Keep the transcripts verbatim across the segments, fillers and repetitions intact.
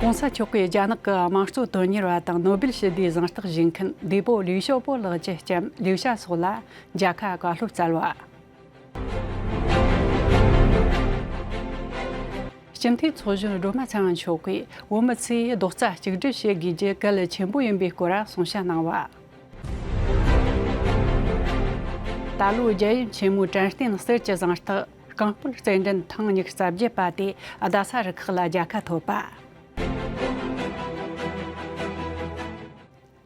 ༸གོང་ས་མཆོག་གིས་རྒྱ་ནག་གི་དམངས་གཙོ་དོན་གཉེར་བ་དང་ནོ་སྦེལ་ཞི་བདེའི་གཟེངས་རྟགས་བཞེས་མཁན་ལྡེ་པོ་ལིའུ་ཞའོ་པོ་ལགས་ཀྱི་ལྕམ་ལིའུ་ཞ་སོགས་ལ་མཇལ་ཁ་བཀའ་སློབ་སྩལ་བ། སྤྱི་འཐུས་ཚོགས་གཞོན་སྒྲོལ་མ་ཚེ་དབང་མཆོག་གིས་བོད་མི་ཚོས་རྡོག་རྩ་གཅིག་སྒྲིལ་བྱེད་དགོས་རྒྱུ་གལ་ཆེན་པོ་ཡིན་པའི་སྐོར་གསུང་བཤད་གནང་བ། ད་ལོའི་རྒྱལ་ཡུམ་ཆེན་མོའི་དྲན་རྟེན་གསེར་གྱི་གཟེངས་རྟགས་རྐང་སྤོལ་རྩེད་འགྲན་ཐེངས་ཉི་ཤུ་རྩ་བརྒྱད་པ་དེ་རྡ་ས་རུ་ཁག་ལ་མཇལ་ཁ་ཐོབ་པ།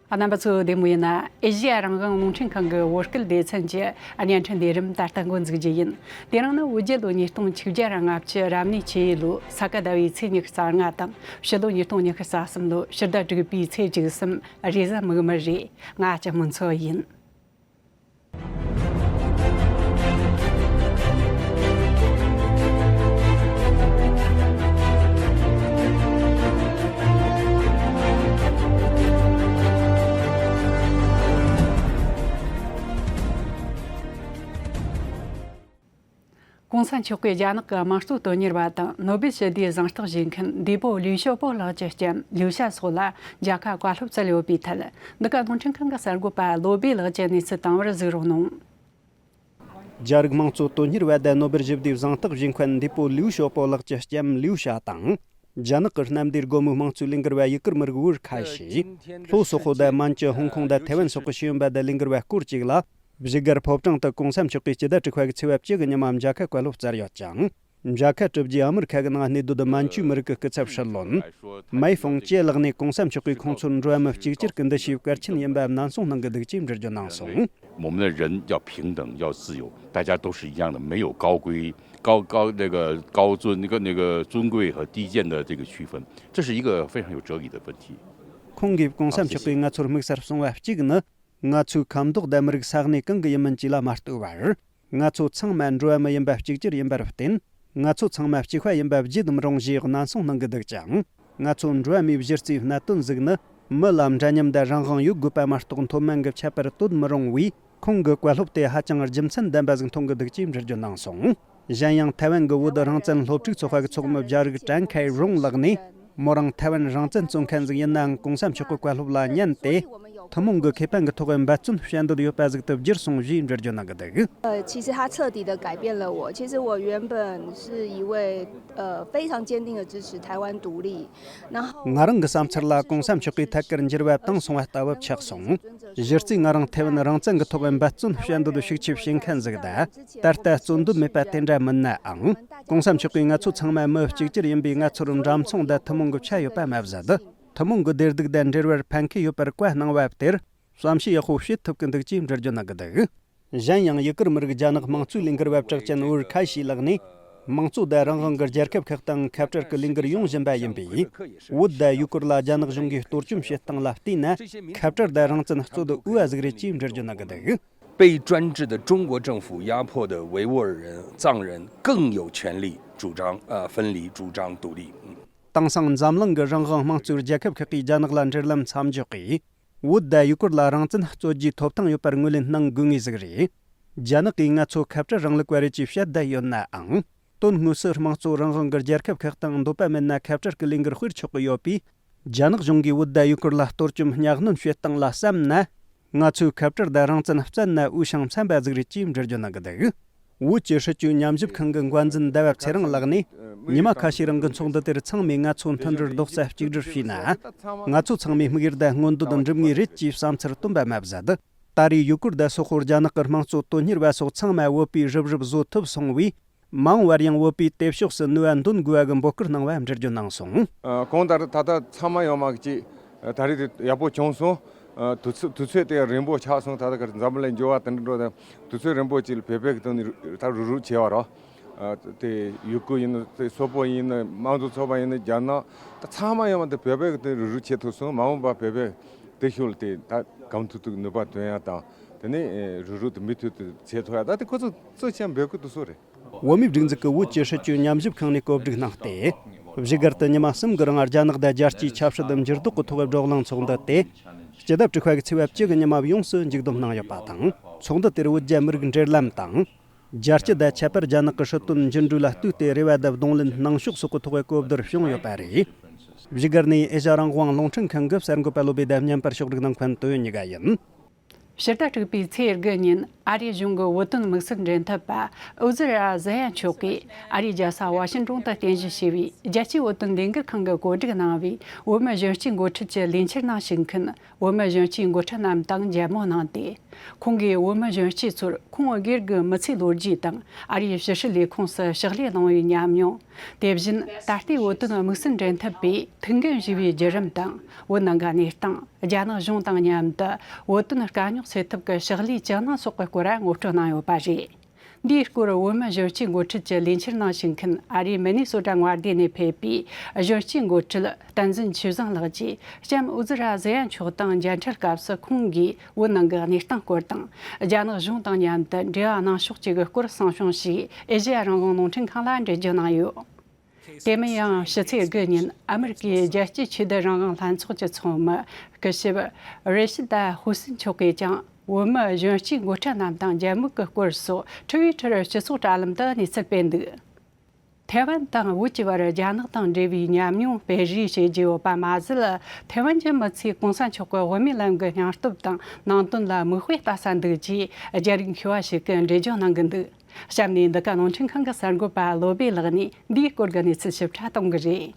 རྣམ་པ་ཚོ་བདེ་མོ་ཡིན་ན། ཨེ་ཤེ་ཡ་རང་དབང་རླུང་འཕྲིན་ཁང་གི་བོད་སྐད་སྡེ་ཚན་གྱི་བརྙན་འཕྲིན་ལས་རིམ་ད་ལྟ་འགོ་འཛུགས་རྒྱུ་ཡིན། དེ་རིང་ནི་བོད་རྒྱལ་ལོ་ཉིས་སྟོང་ཆིག་བརྒྱ་ལྔ་བཅུ་རབ་གནས་ཆུ་ཡོས་ལོའི་ས་ག་ཟླ་བའི་ཚེས་ཉི་ཤུ་རྩ་ལྔ་དང་ཕྱི་ལོ་ཉིས་སྟོང་ཉི་ཤུ་རྩ་གསུམ་ལོའི་ཕྱི་ཟླ་དྲུག་པའི་ཚེས་བཅུ་གསུམ་རེས་གཟའ་མིག་དམར་རེད། ང་སྤྱི་མོ་མཚོ་ཡིན། ༸གོང་ས་མཆོག་གིས་རྒྱ་ནག་གི་དམངས་གཙོ་དོན་གཉེར་བ་དང་ནོ་སྦེལ་ཞི་བདེའི་གཟེངས་རྟགས་བཞེས་མཁན་ལྡེ་པོ་ལིའུ་ཞའོ་པོ་ལགས་ཀྱི་ལྕམ་ལིའུ་ཞ་སོགས་ལ་མཇལ་ཁ་བཀའ་སློབ་སྩལ་ཡོད་པའི་ཐད། འདི་ག་རླུང་འཕྲིན་ཁང་གི་གསར་འགོད་པ་བློ་བྷེ་ལགས་ཀྱིས་གནས་ཚུལ་དང་པོར་གཟིགས་རོགས་གནང་། རྒྱ་རིགས་དམངས་གཙོ་དོན་གཉེར་བ་དང་ནོ་སྦེལ་ཞི་བདེའི་གཟེངས་རྟགས་བཞེས་མཁན་ལྡེ་པོ་ལིའུ་ཞའོ་པོ་ལགས་ཀྱི་ལྕམ་ལིའུ་ཞ་དང་། རྒྱ་ནག་གི་གནམ་བདེ་སྒོ་མོའི་དམངས་གཙོའི་ལས་འགུལ་བ་ཡུ་གུར་མི་རིགས་ཝུའུ་ཁ་ཤི། ལྷོ་སོག་པོ་དང་མན་ཇུ། ཧོང་ཀོང་དང་ཐའེ་ཝན་སོགས་ཀྱི་ཤེས་ཡོན་པ་དང་ལས་འགུལ་བ་སྐོར་ཅིག་ལ། བཞུགས་སྒར་ཕོ་བྲང་དུ་༸གོང་ས་མཆོག་གིས་སྤྱི་ཟླ་དྲུག་པ་གི་ཚེས་པ་བཅུ་གི་ཉི་མ་མཇལ་ཁ་བཀའ་སློབ་སྩལ་ཡོད་ཅིང་། མཇལ་ཁ་གྲུབ་རྗེས་ཨ་མི་རི་ཁ་གི་ནང་གནས་སྡོད་མན་ཇུའི་མི་རིགས་ཀྱི་སྐུ་ཚབ་ཧྲི་ལོན། མའེ་ཧྥང་ཅེ་ལགས་ནས་༸གོང་ས་མཆོག་གིས་ཁོང་ཚོར་འགྲོ་བ་མི་གཅིག་གྱུར་གྱི་འདུ་ཤེས་གལ་ཆེན་ཡིན་པ་ནན་གསུང་གནང་གི་འདུག་ཅེས་འགྲེལ་བརྗོད་གནང་སོང་། 我们的人要平等，要自由，大家都是一样的，没有高贵、高高那个高尊那个那个尊贵和低贱的这个区分，这是一个非常有哲理的问题。 ཁོང་གིས་༸གོང་ས་མཆོག་གིས་ང་ཚོར་དམིགས་བསལ་གསུང་བ་གཅིག་ནི། ང་ཚོའི་ཁ་མདོག་དང་མི་རིགས་ས་གནས་གང་གི་ཡིན་མིན་བཅས་ལ་མ་ལྟོས་པར། ང་ཚོ་ཚང་མ་འགྲོ་བ་མི་ཡིན་པ་གཅིག་གྱུར་ཡིན་པར་བརྟེན། ང་ཚོ་ཚང་མ་གཅིག་པ་ཡིན་པ་བརྗེད་མི་རུང་ཞེས་ནན་གསུང་གནང་གི་འདུག་ཅིང་། ང་ཚོ་འགྲོ་བ་མིའི་གཞི་རྩའི་གནད་དོན་ཟིག་ནི། མི་ལ་འདྲ་མཉམ་དང་རང་དབང་ཡོད་དགོས་པ་མ་གཏོགས་མཐོ་དམན་གྱི་ཁྱད་པར་དོད་མི་རུང་བས། ཁོང་གི་བཀའ་སློབ་དེ་ཧ་ཅང་རྒྱུ་མཚན་ལྡན་པ་ཟིག་མཐོང་གི་འདུག་ཅེས་འགྲེལ་བརྗོད་གནང་སོང་། གཞན་ཡང་ཐའེ་ཝན་གྱི་བོད་རང་བཙན་སློབ་ཕྲུག་ཚོགས་པ་གི་ཚོགས་མི་རྒྱ་རིགས་ཀྲན་ཁའེ་རུང་ལགས་ནས། མོ་རང་ཐའེ་ཝན་རང་བཙན་རྩོད་མཁན་ཟིག་ཡིན་ནའང་༸གོང་ས་མཆོག་གི་བཀའ་སློབ་ལ་ཉན་ཏེ། ཐུན་མོང་གི་ཁེ་ཕན་གྱི་ཐོག་འབད་བརྩོན་བྱེད་འདོད་ཡོད་པ་ཟིག་ཏུ་བསྒྱུར་སོང་ཞེས་འགྲེལ་བརྗོད་གནང་གི་འདུག། 呃，其实他彻底的改变了我。其实我原本是一位呃非常坚定的支持台湾独立，然后 ང་རང་གི་བསམ་ཚུལ་ལ་༸གོང་ས་མཆོག་གིས་ཐད་ཀར་འགྱུར་བ་བཏང་སོང་བ་ལྟ་བུ་ཆགས་སོང་། གཞི་རྩའི་ང་རང་ཐའེ་ཝན་རང་བཙན་གྱི་ཐོག་འབད་བརྩོན་བྱེད་འདོད་ཤུགས་ཆེ་བྱེད་མཁན་ཟིག་དང་། ད་ལྟ་རྩོད་འདོད་མེད་པ་དེ་འདྲ་མིན་ནའང་། ༸གོང་ས་མཆོག་གིས་ང་ཚོ་ཚང་མ་མི་གཅིག་གྱུར་ཡིན་པས་ང་ཚོར་འདྲ་མཚུངས་དང་ཐུན་མོང་གི་ཆ་ཡོད་པ་མ་ཟད། ཐུན་མོང་གི་བདེ་སྡུག་དང་འབྲེལ་བར་ཕན་ཁེ་ཡོད་པར་བཀའ་གནང་བ་དེར། བསམ་ཤེས་ཡག་པོ་བྱེད་ཐུབ་ཀྱི་འདུག་ཅེས་འགྲེལ་བརྗོད་གནང་གི་འདུག། གཞན་ཡང་ཡུ་གུར་མི་རིགས་རྒྱ་ནག་དམངས་གཙོའི་ལས་འགུལ་བ་གྲགས་ཅན་ཝུར་ཁ་ཤི་ལགས་ནས། དམངས་གཙོ་དང་རང་དབང་གི་རྒྱལ་ཁབ་ཁག་དང་ཁ་བྲལ་གྱི་ལས་འགུལ་ཡོང་བཞིན་པ་ཡིན་པས། བོད་དང་ཡུ་གུར་ལ་རྒྱ་ནག་གཞུང་གིས་གཏོར་བཅོམ་བྱེད་སྟངས་ལ་བལྟས་ན། ཁ་བྲལ་དང་རང་བཙན་རྩོད་འོས་པ་ཟིག་རེད་ཅེས་འགྲེལ་བརྗོད་གནང་གི་འདུག། 被专制的中国政府压迫的维吾尔人、藏人更有权利主张呃分离、主张独立。 དེང་སང་འཛམ་གླིང་གི་རང་དབང་དམངས་གཙོའི་རྒྱལ་ཁབ་ཁག་གིས་རྒྱ་ནག་ལ་འབྲེལ་ལམ་མཚམས་འཇོག་གིས། བོད་དང་ཡུ་གུར་ལ་རང་བཙན་རྩོད་རྒྱུའི་ཐོབ་ཐང་ཡོད་པར་ངོས་ལེན་གནང་དགོས་ངེས་ཟིག་རེད། རྒྱ་ནག་གིས་ང་ཚོ་ཁ་བྲལ་རིང་ལུགས་པ་རེད་ཅེས་བཤད་བསྡད་ཡོད་ནའང་། དོན་དངོས་སུ་དམངས་གཙོ་རང་དབང་གི་རྒྱལ་ཁབ་ཁག་དང་འདོད་པ་མེད་ན་ཁ་བྲལ་གྱི་ལས་འགུལ་སྤེལ་ཆོག་གི་ཡོད་པས། རྒྱ་ནག་གཞུང་གིས་བོད་དང་ཡུ་གུར་ལ་གཏོར་བཅོམ་གཉའ་གནོན་བྱེད་སྟངས་ལ་བསམ་ན། ང་ཚོས་ཁ་བྲལ་དང་རང་བཙན་བཙལ་ན་འོས་ཤིང་འཚམ་པ་ཟིག་རེད་ཅེས་འགྲེལ་བརྗོད་གནང་གི་འདུག། བོད་ཀྱི་སྲིད་བྱུས་ཉམས་ཞིབ་ཁང་གི་འགོ་འཛིན་ཟླ་བ་ཚེ་རིང་ལགས་ནས། ཉི་མ་ཁ་ཤས་རིང་གི་ཚོགས་འདུ་དེར་ཚང་མས་ང་ཚོ་མཐུན་སྒྲིལ་རྡོག་རྩ་གཅིག་སྒྲིལ་བྱས་ན། ང་ཚོ་ཚང་མའི་དམིགས་ཡུལ་དང་མངོན་འདོད་འགྲུབ་ངེས་རེད་ཅེས་བསམ་ཚུལ་བཏོན་པ་མ་ཟད། ད་རེས་ཡུ་གུར་དང་སོག་པོ་རྒྱ་ནག་གི་དམངས་གཙོ་དོན་གཉེར་བ་སོགས་ཚང་མ་བོད་པས་རུབ་རུབ་བཟོ་ཐུབ་སོང་བས། མ་འོངས་པར་ཡང་བོད་པས་དེ་ཕྱོགས་སུ་ནུས་པ་འདོན་དགོས་པ་གི་འབོད་སྐུལ་གནང་བ་འགྲེལ་བརྗོད་གནང་སོང་། ཨ། གང་ལྟར་ད་ལྟ་ཚང་མ་ཡོང་མ་གཅིག་ད་རེས་དེ་ཡག་པོ་བྱུང་སོང་། ཨ། དུས་ཚོད་དུས་ཚོད་དེ་རིང་པོ་ཆགས་སོང་། ད་ལྟ་ག་རེ་འཛམ་བུ་གླིང་འགྱུར་བ་དེ་འདྲ་འགྲོ་དང་དུས་ཚོད་རིང་པོ་ཅིག་ལ་བོད་པའི་གི་དོན་ནས་ད་རུབ་རུབ་བྱས་པ་རེད། ཨ། དེ་ཡུ་གུར་ཡིན་ན་དེ་སོག་པོ་ཡིན་ན་དམངས་གཙོ་ཚོགས་པ་ཡིན་ན་རྒྱ་ནག་ད་ཚང་མ་ཡོང་བ་དེ་བོད་པའི་གི་དོན་རུབ་རུབ་བྱེད་ཐུབ་སོང་། མ་འོངས་པ་བོད་པའི་དེ་ཕྱོགས་ལ་དེ་ད་གང་ཐུབ་ཐུབ་ནུས་པ་འདོན་ཡ་དང་དེ་ནས་རུབ་རུབ་དེ་མུ་མཐུད་དུ་བྱེད་ཐུབ་ཡ་ད་དེ་ཁོ་ཚོ་གཙོ་ཆེན་འབོད་སྐུལ་དེ་ཚོ་རེད། བོད་མིའི་སྒྲིག་འཛུགས་ཀྱི་བོད་ཀྱི་སྲིད་བྱུས་ཉམས་ཞིབ་ཁང་ནས་གོ་སྒྲིག་གནང་སྟེ། བཞུགས་སྒར་དུ་ཉི་མ་གསུམ་གྱི་རིང་རྒྱ་ནག་དང་རྒྱལ་སྤྱིའི་ཆབ་སྲིད་འགྱུར་ལྡོག་གི་ཐོག་བགྲོ་གླེང་ཚོགས་འདུ་དེ། སྤྱི་ཟླ་དྲུག་པ་གི་ཚེས་པ་བཅུ་གི་ཉི་མ་ཡོངས་སུ་མཇུག་བསྡོམས་གནང་ཡོད་པ་དང་། ཚོགས་འདུ་དེར་བོད་རྒྱ་མི་རིགས་འབྲེལ་ལམ་དང་། རྒྱལ་སྤྱི་དང་ཁྱད་པར་རྒྱ་ནག་གི་སྲིད་དོན་འགྱུར་འགྲོས་ལ་ལྟོས་ཏེ་རེ་བ་དང་གདོང་ལེན་གནང་ཕྱོགས་སོགས་ཀྱི་ཐོག་གོ་བསྡུར་བྱུང་ཡོད་པ་རེད། བཞུགས་སྒར་ནས་ཨེ་ཤ་རང་དབང་རླུང་འཕྲིན་ཁང་གི་གསར་འགོད་པ་བློ་བྷེ་དང་མཉམ་པར་ཕྱོགས་སྒྲིག་གནང་མཁན་དོན་ཡོད་ཉི་ག་ཡིན། ཕྱི་ཟླ་དྲུག་པའི་ཚེས་དགུ་ཉིན་ཨ་རིའི་གཞུང་གི་བོད་དོན་དམིགས་བསལ་འབྲེལ་མཐུད་པ་ཨུ་ཛི་ར་ཟི་ཡ་མཆོག་གིས་ཨ་རིའི་རྒྱལ་ས་ཝ་ཤིང་ཏོན་དུ་རྟེན་གཞི་བྱས་པའི་རྒྱལ་སྤྱིའི་བོད་དོན་ལས་འགུལ་ཁང་གིས་གོ་སྒྲིག་གནང་བའི་བོད་མི་གཞོན་སྐྱེས་འགོ་ཁྲིད་ཀྱི་ལས་འཆར་ནང་ཞུགས་མཁན་བོད་མི་གཞོན་སྐྱེས་འགོ་ཁྲིད་རྣམས་དང་མཇལ་མོལ་གནང་སྟེ། ཁོང་གིས་བོད་མི་གཞོན་སྐྱེས་ཚོར་ཁོང་སྒེར་གྱི་མི་ཚེའི་ལོ་རྒྱུས་དང་ཨ་རིའི་ཕྱི་སྲིད་ལས་ཁུངས་སུ་ཕྱག་ལས་གནང་བའི་ཉམས་མྱོང་། དེ་བཞིན་ད་ལྟའི་བོད་དོན་དམིགས་བསལ་འབྲེལ་མཐུད་པས་ཐུགས་འགན་བཞེས་པའི་བརྒྱུད་རིམ་དང་བོད་ནང་གི་གནས་སྟངས། རྒྱ་ནག་གཞུང་དང་མཉམ་དུ་བོད་དོན་དཀའ་རྙོག་སེལ་ཐབས་ཀྱི་ཕྱག་ལས་ཇི་གནང་སོགས་ཀྱི་སྐོར་ངོ་སྤྲོད་གནང་ཡོད་པ་རེད། འདིའི་སྐོར་བོད་མི་གཞོན་སྐྱེས་འགོ་ཁྲིད་ཀྱི་ལས་འཆར་ནང་ཞུགས་མཁན་ཨ་རིའི་མི་ནི་སོ་ཊ་མངའ་སྡེ་ནས་ཕེབས་པའི་གཞོན་སྐྱེས་འགོ་ཁྲིད་བསྟན་འཛིན་ཆོས་བཟང་ལགས་ཀྱིས་ལྕམ་ཨུ་ཛི་ར་ཟི་ཡ་མཆོག་དང་མཇལ་འཕྲད་སྐབས་སུ་ཁོང་གིས་བོད་ནང་གི་གནས་སྟངས་སྐོར་དང་། རྒྱ་ནག་གཞུང་དང་མཉམ་དུ་འབྲེལ་བ་གནང་ཕྱོགས་བཅས་ཀྱི་སྐོར་གསུང་བཤད་ཞུས། ཨེ་ཤེ་ཡ་རང་དབང་རླུང་འཕྲིན་ཁང་ལ་འགྲེལ་བརྗོད་གནང་ཡོད། དེ་མིན་ཡང་ཕྱི་ཚེས་དགུ་ཉིན་ཨ་མི་རི་ཀའི་རྒྱལ་སྤྱིའི་ཆོས་དད་རང་དབང་ལྷན་ཚོགས་ཀྱི་ཚོགས་མི་སྐུ་ཞབས་རེ་ཤི་ད་ཧུ་སིན་མཆོག་གིས་ཀྱང་བོད་མི་གཞོན་སྐྱེས་འགོ་ཁྲིད་རྣམས་དང་མཇལ་མོལ་གྱི་སྐོར་སོགས་ཁྲི་བའི་ཁྲི་སྤྱི་ཚོགས་དྲ་ལམ་དུ་གནས་ཚུལ་སྤེལ་འདུག་ཐའེ་ཝན་དང་བོད་ཀྱི་བར་རྒྱ་ནག་དང་འབྲེལ་བའི་ཉམས་མྱོང་སྤེལ་རེས་བྱེད་རྒྱུ་ཡོད་པ་མ་ཟད། ཐའེ་ཝན་གྱི་མི་ཚོས་གོང་ས་མཆོག་གི་དབུ་མའི་ལམ་གྱི་སྙིང་སྟོབས་དང་ནང་དོན་ལ་མིག་དཔེ་ལྟ་ས་འདུག་ཅེས་རྒྱ་རིགས་མཁས་པ་ཞིག་གིས་འགྲེལ་བརྗོད་གནང་གི་འདུག་གཤམ་ནས་འདི་ག་རླུང་འཕྲིན་ཁང་གི་གསར་འགོད་པ་བློ་བྷེ་ལགས་ནས་འདིའི་སྐོར་གྱི་གནས་ཚུལ་ཞིབ་ཕྲ་གཏོང་གི་རེད།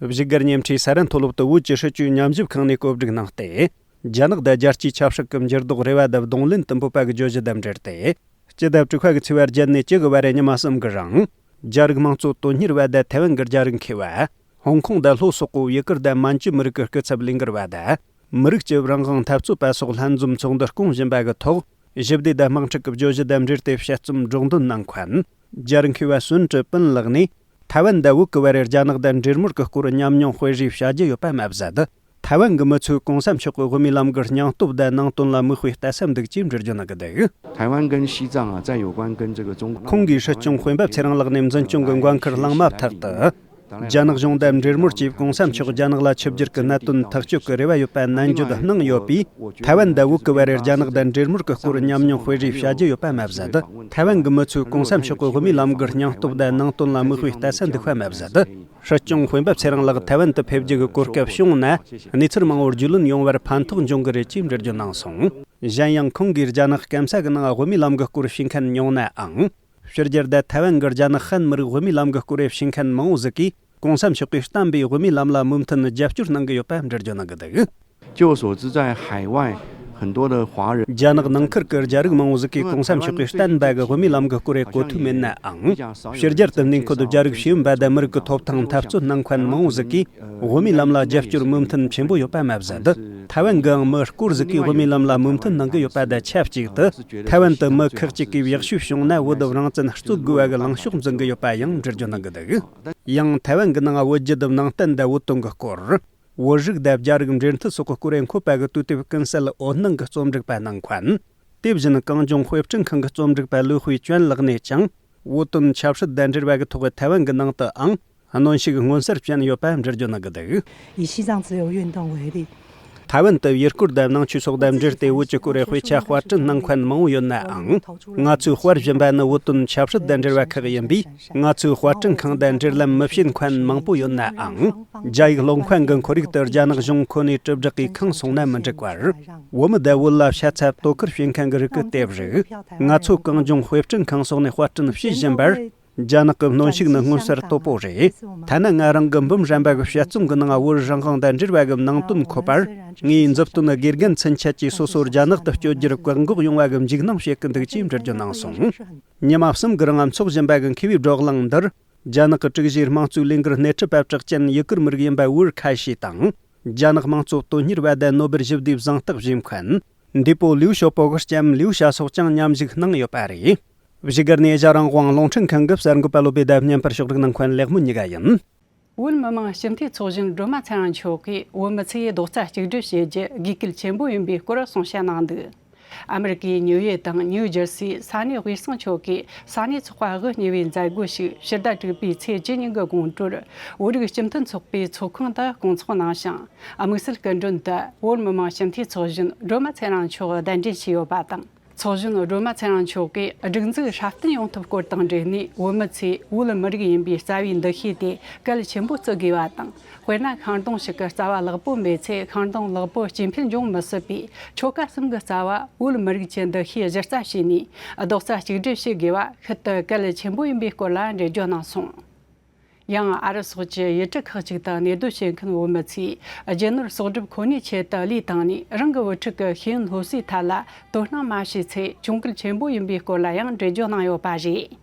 བཞུགས་སྒར་ཉེ་འཁྲིས་ས་རཱ་མཐོ་སློབ་ཏུ་བོད་ཀྱི་སྲིད་བྱུས་ཉམས་ཞིབ་ཁང་ནས་གོ་སྒྲིག་གནང་སྟེ། རྒྱ་ནག་དང་རྒྱལ་སྤྱིའི་ཆབ་སྲིད་ཀྱི་འགྱུར་ལྡོག་རེ་བ་དང་གདོང་ལེན་དུ་འབོད་པ་གི་བརྗོད་གཞི་དང་འབྲེལ་ཏེ། སྤྱི་ཟླ་དྲུག་པ་གི་ཚེས་པ་བརྒྱད་ནས་བཅུ་དགུ་བར་ཉི་མ་གསུམ་གི་རིང་། རྒྱ་རིགས་དམངས་གཙོ་དོན་གཉེར་བ་དང་ཐའེ་ཝན་གྱི་རྒྱ་རིགས་མཁས་པ། ཧོང་ཀོང་དང་ལྷོ་སོག་པོ་ཡུ་གུར་དང་མན་ཇུ་མི་རིགས་ཀྱི་སྐུ་ཚབ་ལས་འགུལ་བ་དང་། མི་རིགས་ཀྱི་རང་དབང་འཐབ་རྩོད་པ་སོགས་ལྷན་འཛོམས་ཚོགས་འདུ་སྐོང་བཞིན་པ་གི་ཐོག་ཞི་བདེ་དང་དམག་འཁྲུག་གི་བརྗོད་གཞི་དང་འབྲེལ་ཏེ་དཔྱད་རྩོམ་སྒྲོག་འདོན་གནང་མཁན། རྒྱ་རིགས་མཁས་པ་སུན་ཀྲི་པིན་ལགས་ནས། ཐའེ་ཝན་དང་བོད་ཀྱི་བར་རྒྱ་ནག་དང་འབྲེལ་མོལ་གྱི་སྐོར་ཉམས་མྱོང་སྤེལ་རེས་བྱ་རྒྱུ་ཡོད་པ་མ་ཟད། ཐའེ་ཝན་གྱི་མི་ཚོས་གོང་ས་མཆོག་གི་དབུ་མའི་ལམ་གྱི་སྙིང་སྟོབས་དང་ནང་དོན་ལ་མིག་དཔེ་ལྟ་ས་འདུག་ཅེས་འགྲེལ་བརྗོད་གནང་གི་འདུག 台湾跟西藏啊，在有关跟这个中 ཁོང་གིས་སྲིད་སྐྱོང་དཔོན་པོ་ཚེ་རིང་ལགས་ནས་འཛིན་སྐྱོང་གི་འགན་ཁུར་བླངས་མ་ཐག་ཏུ། རྒྱ་ནག་གཞུང་དང་འབྲེལ་མོལ་གྱིས་གོང་ས་མཆོག་རྒྱ་ནག་ལ་ཆིབས་བསྒྱུར་གྱི་གནད་དོན་ཐག་གཅོད་ཀྱི་རེ་བ་ཡོད་པ་ནན་བརྗོད་གནང་ཡོད་པས། ཐའེ་ཝན་དང་བོད་ཀྱི་བར་རྒྱ་ནག་དང་འབྲེལ་མོལ་གྱི་སྐོར་ཉམས་མྱོང་སྤེལ་རེས་བྱ་རྒྱུ་ཡོད་པ་མ་ཟད། ཐའེ་ཝན་གྱི་མི་ཚོས་གོང་ས་མཆོག་གི་དབུ་མའི་ལམ་གྱི་སྙིང་སྟོབས་དང་ནང་དོན་ལ་མིག་དཔེ་ལྟ་ས་འདུག་པ་མ་ཟད། སྲིད་སྐྱོང་དཔོན་པོ་ཚེ་རིང་ལགས་ཐའེ་ཝན་དུ་ཕེབས་རྒྱུ་གི་གོ་སྐབས་བྱུང་ན། གནས་ཚུལ་མང་པོ་རྒྱུས་ལོན་ཡོང་བར་ཕན་ཐོགས་འབྱུང་གི་རེད་ཅེས་འགྲེལ་བརྗོད་གནང་སོང་། གཞན་ཡང་ཁོང་གིས་རྒྱ་ནག་སྐམ་ས་གི་ནང་དབུ་མའི་ལམ་གྱི་སྐོར་ཞུས་མཁན་ཉུང་ནའང་། ཕྱི་རྒྱལ་དུ་ཐའེ་ཝན་གྱི་རྒྱ་ནག་ཧན་མི་རིགས་དབུ་མའི་ལམ་གྱི་སྐོར་ཞུས་མཁན་མང་པོ་ཟིག་གིས། ༧གོང་ས་མཆོག་གིས་བསྟན་པའི་དབུ་མའི་ལམ་ལ་མོས་མཐུན་རྒྱབ་སྐྱོར་གནང་གི་ཡོད་པ་འགྲེལ་བརྗོད་གནང་གི་འདུག 据我所知，在海外很多的华人 རྒྱ་ནག་ནང་ཁུལ་གྱི་རྒྱ་རིགས་མང་པོ་ཟིག་གིས་གོང་ས་མཆོག་གིས་བསྟན་པ་གི་དབུ་མའི་ལམ་གྱི་སྐོར་གོ་ཐོས་མེད་ནའང་། ཕྱི་རྒྱལ་དུ་གནས་འཁོད་རྒྱ་རིགས་ཤེས་ཡོན་པ་དང་མི་རིགས་ཀྱི་ཐོབ་ཐང་འཐབ་རྩོད་གནང་མཁན་མང་པོ་ཟིག་གིས་དབུ་མའི་ལམ་ལ་རྒྱབ་སྐྱོར་མོས་མཐུན་ཆེན་པོ་ཡོད་པ་མ་ཟད། ཐའེ་ཝན་གྱི་མི་སྐོར་ཟིག་གིས་དབུ་མའི་ལམ་ལ་མོས་མཐུན་གནང་གི་ཡོད་པ་དང་ཆབས་ཅིག་ཏུ། ཐའེ་ཝན་དུ་མི་ཁག་ཅིག་གིས་ཡག་ཤོས་བྱུང་ན་བོད་རང་བཙན་རྩོད་དགོས་པ་གི་ལངས་ཕྱོགས་འཛིན་གི་ཡོད་པ་ཡང་འགྲེལ་བརྗོད་གནང་གི་འདུག་ཡང་ཐའེ་ཝན་གྱི་ནང་བོད་བརྒྱུད་དུ་ནང་བསྟན་དང་བོད་དོན་གྱི་སྐོར། བོད་རིགས་དང་རྒྱ་རིགས་འབྲེལ་མཐུད་སོགས་ཀྱི་སྐོར་འཁོད་པ་གི་དུས་དེབ་ཀུན་གསལ་འོད་སྣང་གི་རྩོམ་སྒྲིག་པ་གནང་མཁན། དེ་བཞིན་གངས་ལྗོངས་དཔེ་སྐྲུན་ཁང་གི་རྩོམ་སྒྲིག་པ་ལུའུ་ཧུའེ་ཅོན་ལགས་ནས་ཀྱང་། བོད་དོན་ཆབ་སྲིད་དང་འབྲེལ་བ་གི་ཐོག་ཐའེ་ཝན་གྱི་ནང་དུའང་གནོན་ཤུགས་མངོན་གསལ་བྱུང་ཡོད་པ་འགྲེལ་བརྗོད་གནང་གི་འདུག 以西藏自由运动为例， ཐའེ་ཝན་དུ་ཡུལ་སྐོར་དང་ནང་ཆོས་སོགས་དང་འབྲེལ་ཏེ་བོད་ཀྱི་སྐོར་དཔེ་ཆ་དཔར་སྐྲུན་གནང་མཁན་མང་པོ་ཡོད་ནའང་། ང་ཚོས་དཔར་བཞིན་པ་ནི་བོད་དོན་ཆབ་སྲིད་དང་འབྲེལ་བ་ཁག་ཡིན་པས། ང་ཚོའི་དཔར་སྐྲུན་ཁང་དང་འབྲེལ་ལམ་མི་བྱེད་མཁན་མང་པོ་ཡོད་ནའང་། རྒྱ་ཡིག་ཀློག་མཁན་གྱི་ཁོར་ཡུག་ཏུ་རྒྱ་ནག་གཞུང་ཁོ་ནས་གྲུབ་བསྒྲགས་ཀྱིས་ཁེངས་སོང་ན་མི་འགྲིག་པར། བོད་མི་དང་བོད་ལ་ཤ་ཚ་དོ་ཁུར་བྱེད་མཁན་གྱི་རིགས་ཀྱི་དེབ་རིགས། ང་ཚོ་གངས་ལྗོངས་དཔེ་སྐྲུན་ཁང་སོགས་ནས་དཔར་སྐྲུན་བྱེད་བཞིན་པར། རྒྱ་ནག་གི་གནོན་ཤུགས་ནི་མངོན་གསལ་དོད་པོ་རེད། ཐ་ན་ང་རང་གི་འབུམ་རམས་པ་གི་དཔྱད་རྩོམ་གྱི་ནང་བོད་རང་དབང་དང་འབྲེལ་བ་གི་ནང་དོན་འཁོད་པར། ངའི་མཛུབ་སྟོན་དགེ་རྒན་ཚུན་ཆད་ཀྱིས་སོ་སོ་རྒྱ་ནག་ཏུ་བསྐྱོད་རྒྱུར་བཀག་འགོག་ཡོང་བ་གི་འཇིགས་སྣང་བྱེད་ཀྱི་འདུག་ཅེས་འགྲེལ་བརྗོད་གནང་སོང་། ཉི་མ་གསུམ་གྱི་རིང་འཚོགས་བཞིན་པ་གི་མཁས་པའི་བགྲོ་གླེང་འདིར། རྒྱ་ནག་གི་དྲུག་བཞིའི་དམངས་གཙོའི་ལས་འགུལ་སྣེ་ཁྲིད་པ་གྲགས་ཅན་ཡུ་གུར་མི་རིགས་ཡིན་པ་ཝུར་ཁ་ཤི་དང་། རྒྱ་ནག་དམངས་གཙོ་དོན་གཉེར་བ་དང་ནོ་སྦེལ་ཞི་བདེའི་གཟེངས་རྟགས་བཞེས་མཁན། འདས་པོ་ལིའུ་ཞའོ་པོ་གི་ལྕམ་ལིའུ་ཞ་སོགས་ཀྱང་མཉམ་ཞུགས་གནང་ཡོད་པ་རེད། བཞུགས་སྒར་ནས་ཨེ་ཤ་རང་དབང་རླུང་འཕྲིན་ཁང་གི་གསར་འགོད་པ་བློ་བྷེ་དང་མཉམ་པར་ཕྱོགས་སྒྲིག་གནང་མཁན་ལེགས་སྨོན་ཉི་ག་ཡིན། བོད་མི་མང་སྤྱི་འཐུས་ཚོགས་གཞོན་སྒྲོལ་མ་ཚེ་རིང་མཆོག་གིས་བོད་མི་ཚོས་རྡོག་རྩ་གཅིག་སྒྲིལ་བྱེད་རྒྱུ་དགོས་གལ་ཆེན་པོ་ཡིན་པའི་སྐོར་གསུང་བཤད་གནང་འདུག་ཨ་མི་རི་ཀའི་ཉིའུ་ཡོག་དང་ཉིའུ་ཇར་སིའི་ས་གནས་དབུས་གཙང་ཕྱོགས་ཀྱི་ས་གནས་ཚོགས་པ་དབུ་བརྙེས་པའི་མཛད་སྒོ་ཞིག་ཕྱི་ཟླ་དྲུག་པའི་ཚེས་བཅུ་གཉིས་ཀྱི་དགོང་དྲོར་བོད་རིགས་སྤྱི་མཐུན་ཚོགས་པའི་ཚོགས་ཁང་དུ་སྐོང་ཚོགས་གནང་ཞིང་། དམིགས་བསལ་སྐུ་མགྲོན་དུ་བོད་མི་མང་སྤྱི་འཐུས་ཚོགས་གཞོན་སྒྲོལ་མ་ཚེ་རིང་མཆོག་གདན་འདྲེན་བྱས་ཡོད་པ་དང་། ཚོགས་གཞོན་སྒྲོལ་མ་ཚེ་རིང་མཆོག་གིས་སྒྲིག་འཛུགས་སྲ་བརྟན་ཡོང་ཐབས་སྐོར་དང་འབྲེལ་ནས། བོད་མི་ཚོས་བོད་མི་རིགས་ཡིན་པའི་རྩ་བའི་འདུ་ཤེས་དེ་གལ་ཆེན་པོ་བརྩི་དགོས་པ་དང་། དཔེར་ན། ཤིང་སྡོང་ཞིག་གི་རྩ་བ་ལེགས་པོ་མེད་ཚེ། ཤིང་སྡོང་ལེགས་པོ་སྐྱེ་འཕེལ་འབྱུང་མི་སྲིད་པས། ཆོལ་ཁ་གསུམ་གྱི་རྩ་བ་བོད་མི་རིགས་ཀྱི་འདུ་ཤེས་གཞི་རྩ་བྱས་ནས། རྡོག་རྩ་གཅིག་སྒྲིལ་བྱེད་དགོས་པ་ཤིན་ཏུ་གལ་ཆེན་པོ་ཡིན་པའི་སྐོར་ལ་འགྲེལ་བརྗོད་གནང་སོང་། ཡང་ཨ་རི་སོགས་ཀྱི་ཡུལ་གྲུ་ཁག་ཅིག་ཏུ་གནས་སྡོད་བྱེད་མཁན་བོད་མི་ཚོས་རྒྱུ་ནོར་གསོག་སྒྲུབ་ཁོ་ནའི་ཆེད་དུ་ལས་བཏང་ནས། རང་གི་བུ་ཕྲུག་གི་ཤེས་ཡོན་སློབ་གསོའི་ཐད་ལ་དོ་སྣང་མ་བྱས་ཚེ་གྱོང་གུད་ཆེན་པོ་ཡིན་པའི་སྐོར་ལ་ཡང་འགྲེལ་བརྗོད་གནང་ཡོད་པ་རེད།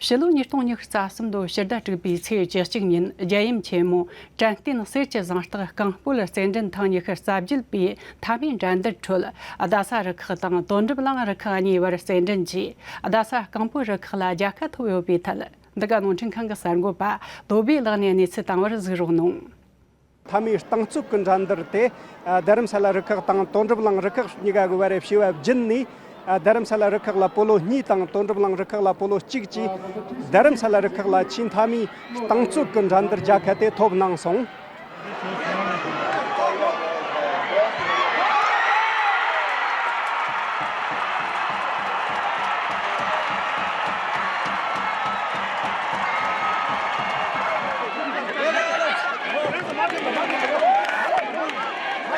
ཕྱི་ལོ་ཉིས་སྟོང་ཉི་ཤུ་རྩ་གསུམ་ལོའི་ཕྱི་ཟླ་དྲུག་པའི་ཚེས་བཅུ་གཅིག་ཉིན། རྒྱལ་ཡུམ་ཆེན་མོ་དྲན་རྟེན་གསེར་གྱི་གཟེངས་རྟགས་རྐང་སྤོལ་རྩེད་འགྲན་ཐེངས་ཉི་ཤུ་རྩ་བརྒྱད་པའི་མཐའ་མའི་འགྲན་བསྡུར་ཁྲོད། རྡ་ས་རུ་ཁག་དང་དོན་གྲུབ་གླིང་རུ་ཁག་གཉིས་བར་རྩེད་འགྲན་གྱིས། རྡ་ས་རྐང་སྤོལ་རུ་ཁག་ལ་རྒྱལ་ཁ་ཐོབ་ཡོད་པའི་ཐད། འདི་ག་རླུང་འཕྲིན་ཁང་གི་གསར་འགོད་པ་བློ་བྷེ་ལགས་ནས་གནས་ཚུལ་བཏང་བར་གཟིགས་རོགས་གནང་། མཐའ་མའི་རྟིང་རྩོད་ཀྱི་འགྲན་བསྡུར་དེ། ཨ། རྡ་རམ་ས་ལ་རུ་ཁག་དང་དོན་གྲུབ་གླིང་རུ་ཁག་གཉིས་ཀ་གི་བར་བྱས་པ་བརྒྱུད་ནས། ཨ། རྡ་རམ་ས་ལ་རུ་ཁག་ལ་སྤོ་ལོ་གཉིས་དང་དོན་གྲུབ་གླིང་རུ་ཁག་ལ་སྤོ་ལོ་གཅིག་བཅས། རྡ་རམ་ས་ལ་རུ་ཁག་ལ་ཆེས་མཐའ་མའི་རྟིང་རྩོད་ཀྱི་འགྲན་བསྡུར་རྒྱལ་ཁ་དེ་ཐོབ་གནང་སོང་།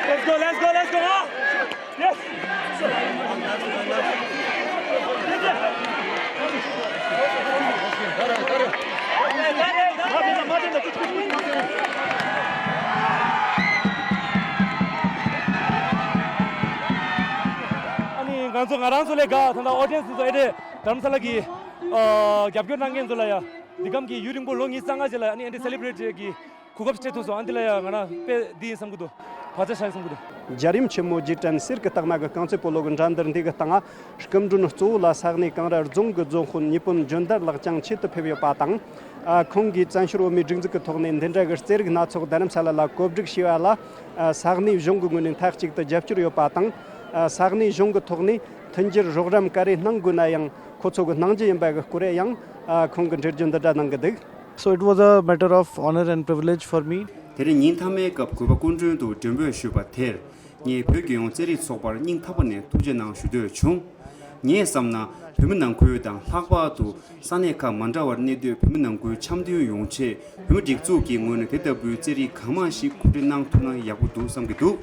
Let's go, let's go, let's go! Yes! ཨ་ནི་ང་ཚོ་ང་རང་ཚོ་ལས་ཀ་ད་ལྟ་ཨོ་ཌི་ཡེན་སི་ཚོ་ཨེ་འདྲས་དྷ་རམ་ས་ལ་གི་ཨ་རྒྱབ་སྐྱོར་གནང་མཁན་ཚོ་ལ་ཡ་འདི་གམ་གི་ཡུན་རིང་པོ་ལོ་ཉི་ཤུ་རྩ་ལྔ་རྗེས་ལ་ཨ་ནི་ཨེ་འདྲས་སེ་ལི་བྷི་རེ་ཊི་བྱེད་ཀྱི་གོ་སྐབས་སྤྲད་ཐུབ་སོང་། ཨ་འདི་ལ་ཡ་ང་རང་དཔེ་འདི་ཡིན་བསམ་གི་འདུག་བག་ཆགས་ཆགས་ཡིན་བསམ་གི་འདུག་རྒྱལ་རིམ་ཆེན་མོ་རྗེས་དྲན་གསེར་གྱི་རྟགས་མ་གི་རྐང་རྩེད་སྤོ་ལོ་གི་འགྲན་བསྡུར་འདི་གི་སྟེང་། སྐུ་མགྲོན་གཙོ་བོ་ལ་ས་གནས་ཀེང་ར་རྫོང་གི་རྫོང་དཔོན་ཉི་པོན་ཇོན་དར་ལགས་ཀྱང་ཆེད་དུ་ཕེབས་ཡོད་པ་དང་། ཨ། ཁོང་གིས་བཙན་བྱོལ་བོད་མིའི་སྒྲིག་འཛུགས་ཀྱི་ཐོག་ནས་འདི་འདྲ་གི་རྩེད་རིགས་སྣ་ཚོགས་རྡ་རམ་ས་ལ་ལ་བཀོད་སྒྲིག་བྱས་པ་ལ། ཨ། ས་གནས་གཞུང་གི་ངོས་ནས་མཐའ་གཅིག་ཏུ་རྒྱབ་སྐྱོར་ཡོད་པ་དང་། ཨ། ས་གནས་གཞུང་གི་ཐོག་ནས་མཐུན་འགྱུར་རོགས་རམ་ག་རེ་གནང་དགོས་ན་ཡང་ཁོ་ཚོ་གི་གནང་རྒྱུ་ཡིན་པ་གི་སྐོར་ཡང་། ཨ། ཁོང་གིས་འགྲེལ་བརྗོད་འདི་འདྲ་གནང་གི་འདུག So it was a matter of honor and privilege for me. དེ་རིང་ཉིན་མཐའ་མའི་སྐབས་གུས་པ་སྐུ་མགྲོན་དུ་མགྲོན་འབོད་ཞུས་པ་དེར། ངས་བོད་རྒྱལ་ཡོངས་རྩེད་རིགས་ཚོགས་པར་སྙིང་ཐག་པ་ནས་ཐུགས་རྗེ་གནང་ཞུ་འདོད་བྱུང་། ངས་བསམ་ན། བོད་མི་ནང་ཁུལ་དང་ལྷག་པར་དུ་ས་གནས་ཁག་མ་འདྲ་བར་གནས་སྡོད་བོད་མི་ནང་ཁུལ་འཆམ་མཐུན་ཡོང་ཆེད། བོད་མི་སྒྲིག་འཛུགས་ཀྱི་ངོས་ནས་དེ་ལྟ་བུའི་རྩེད་རིགས་གང་མང་ཞིག་གོ་སྒྲིག་གནང་ཐུབ་ན་ཡག་པོ་འདུག་བསམ་གྱི་འདུག་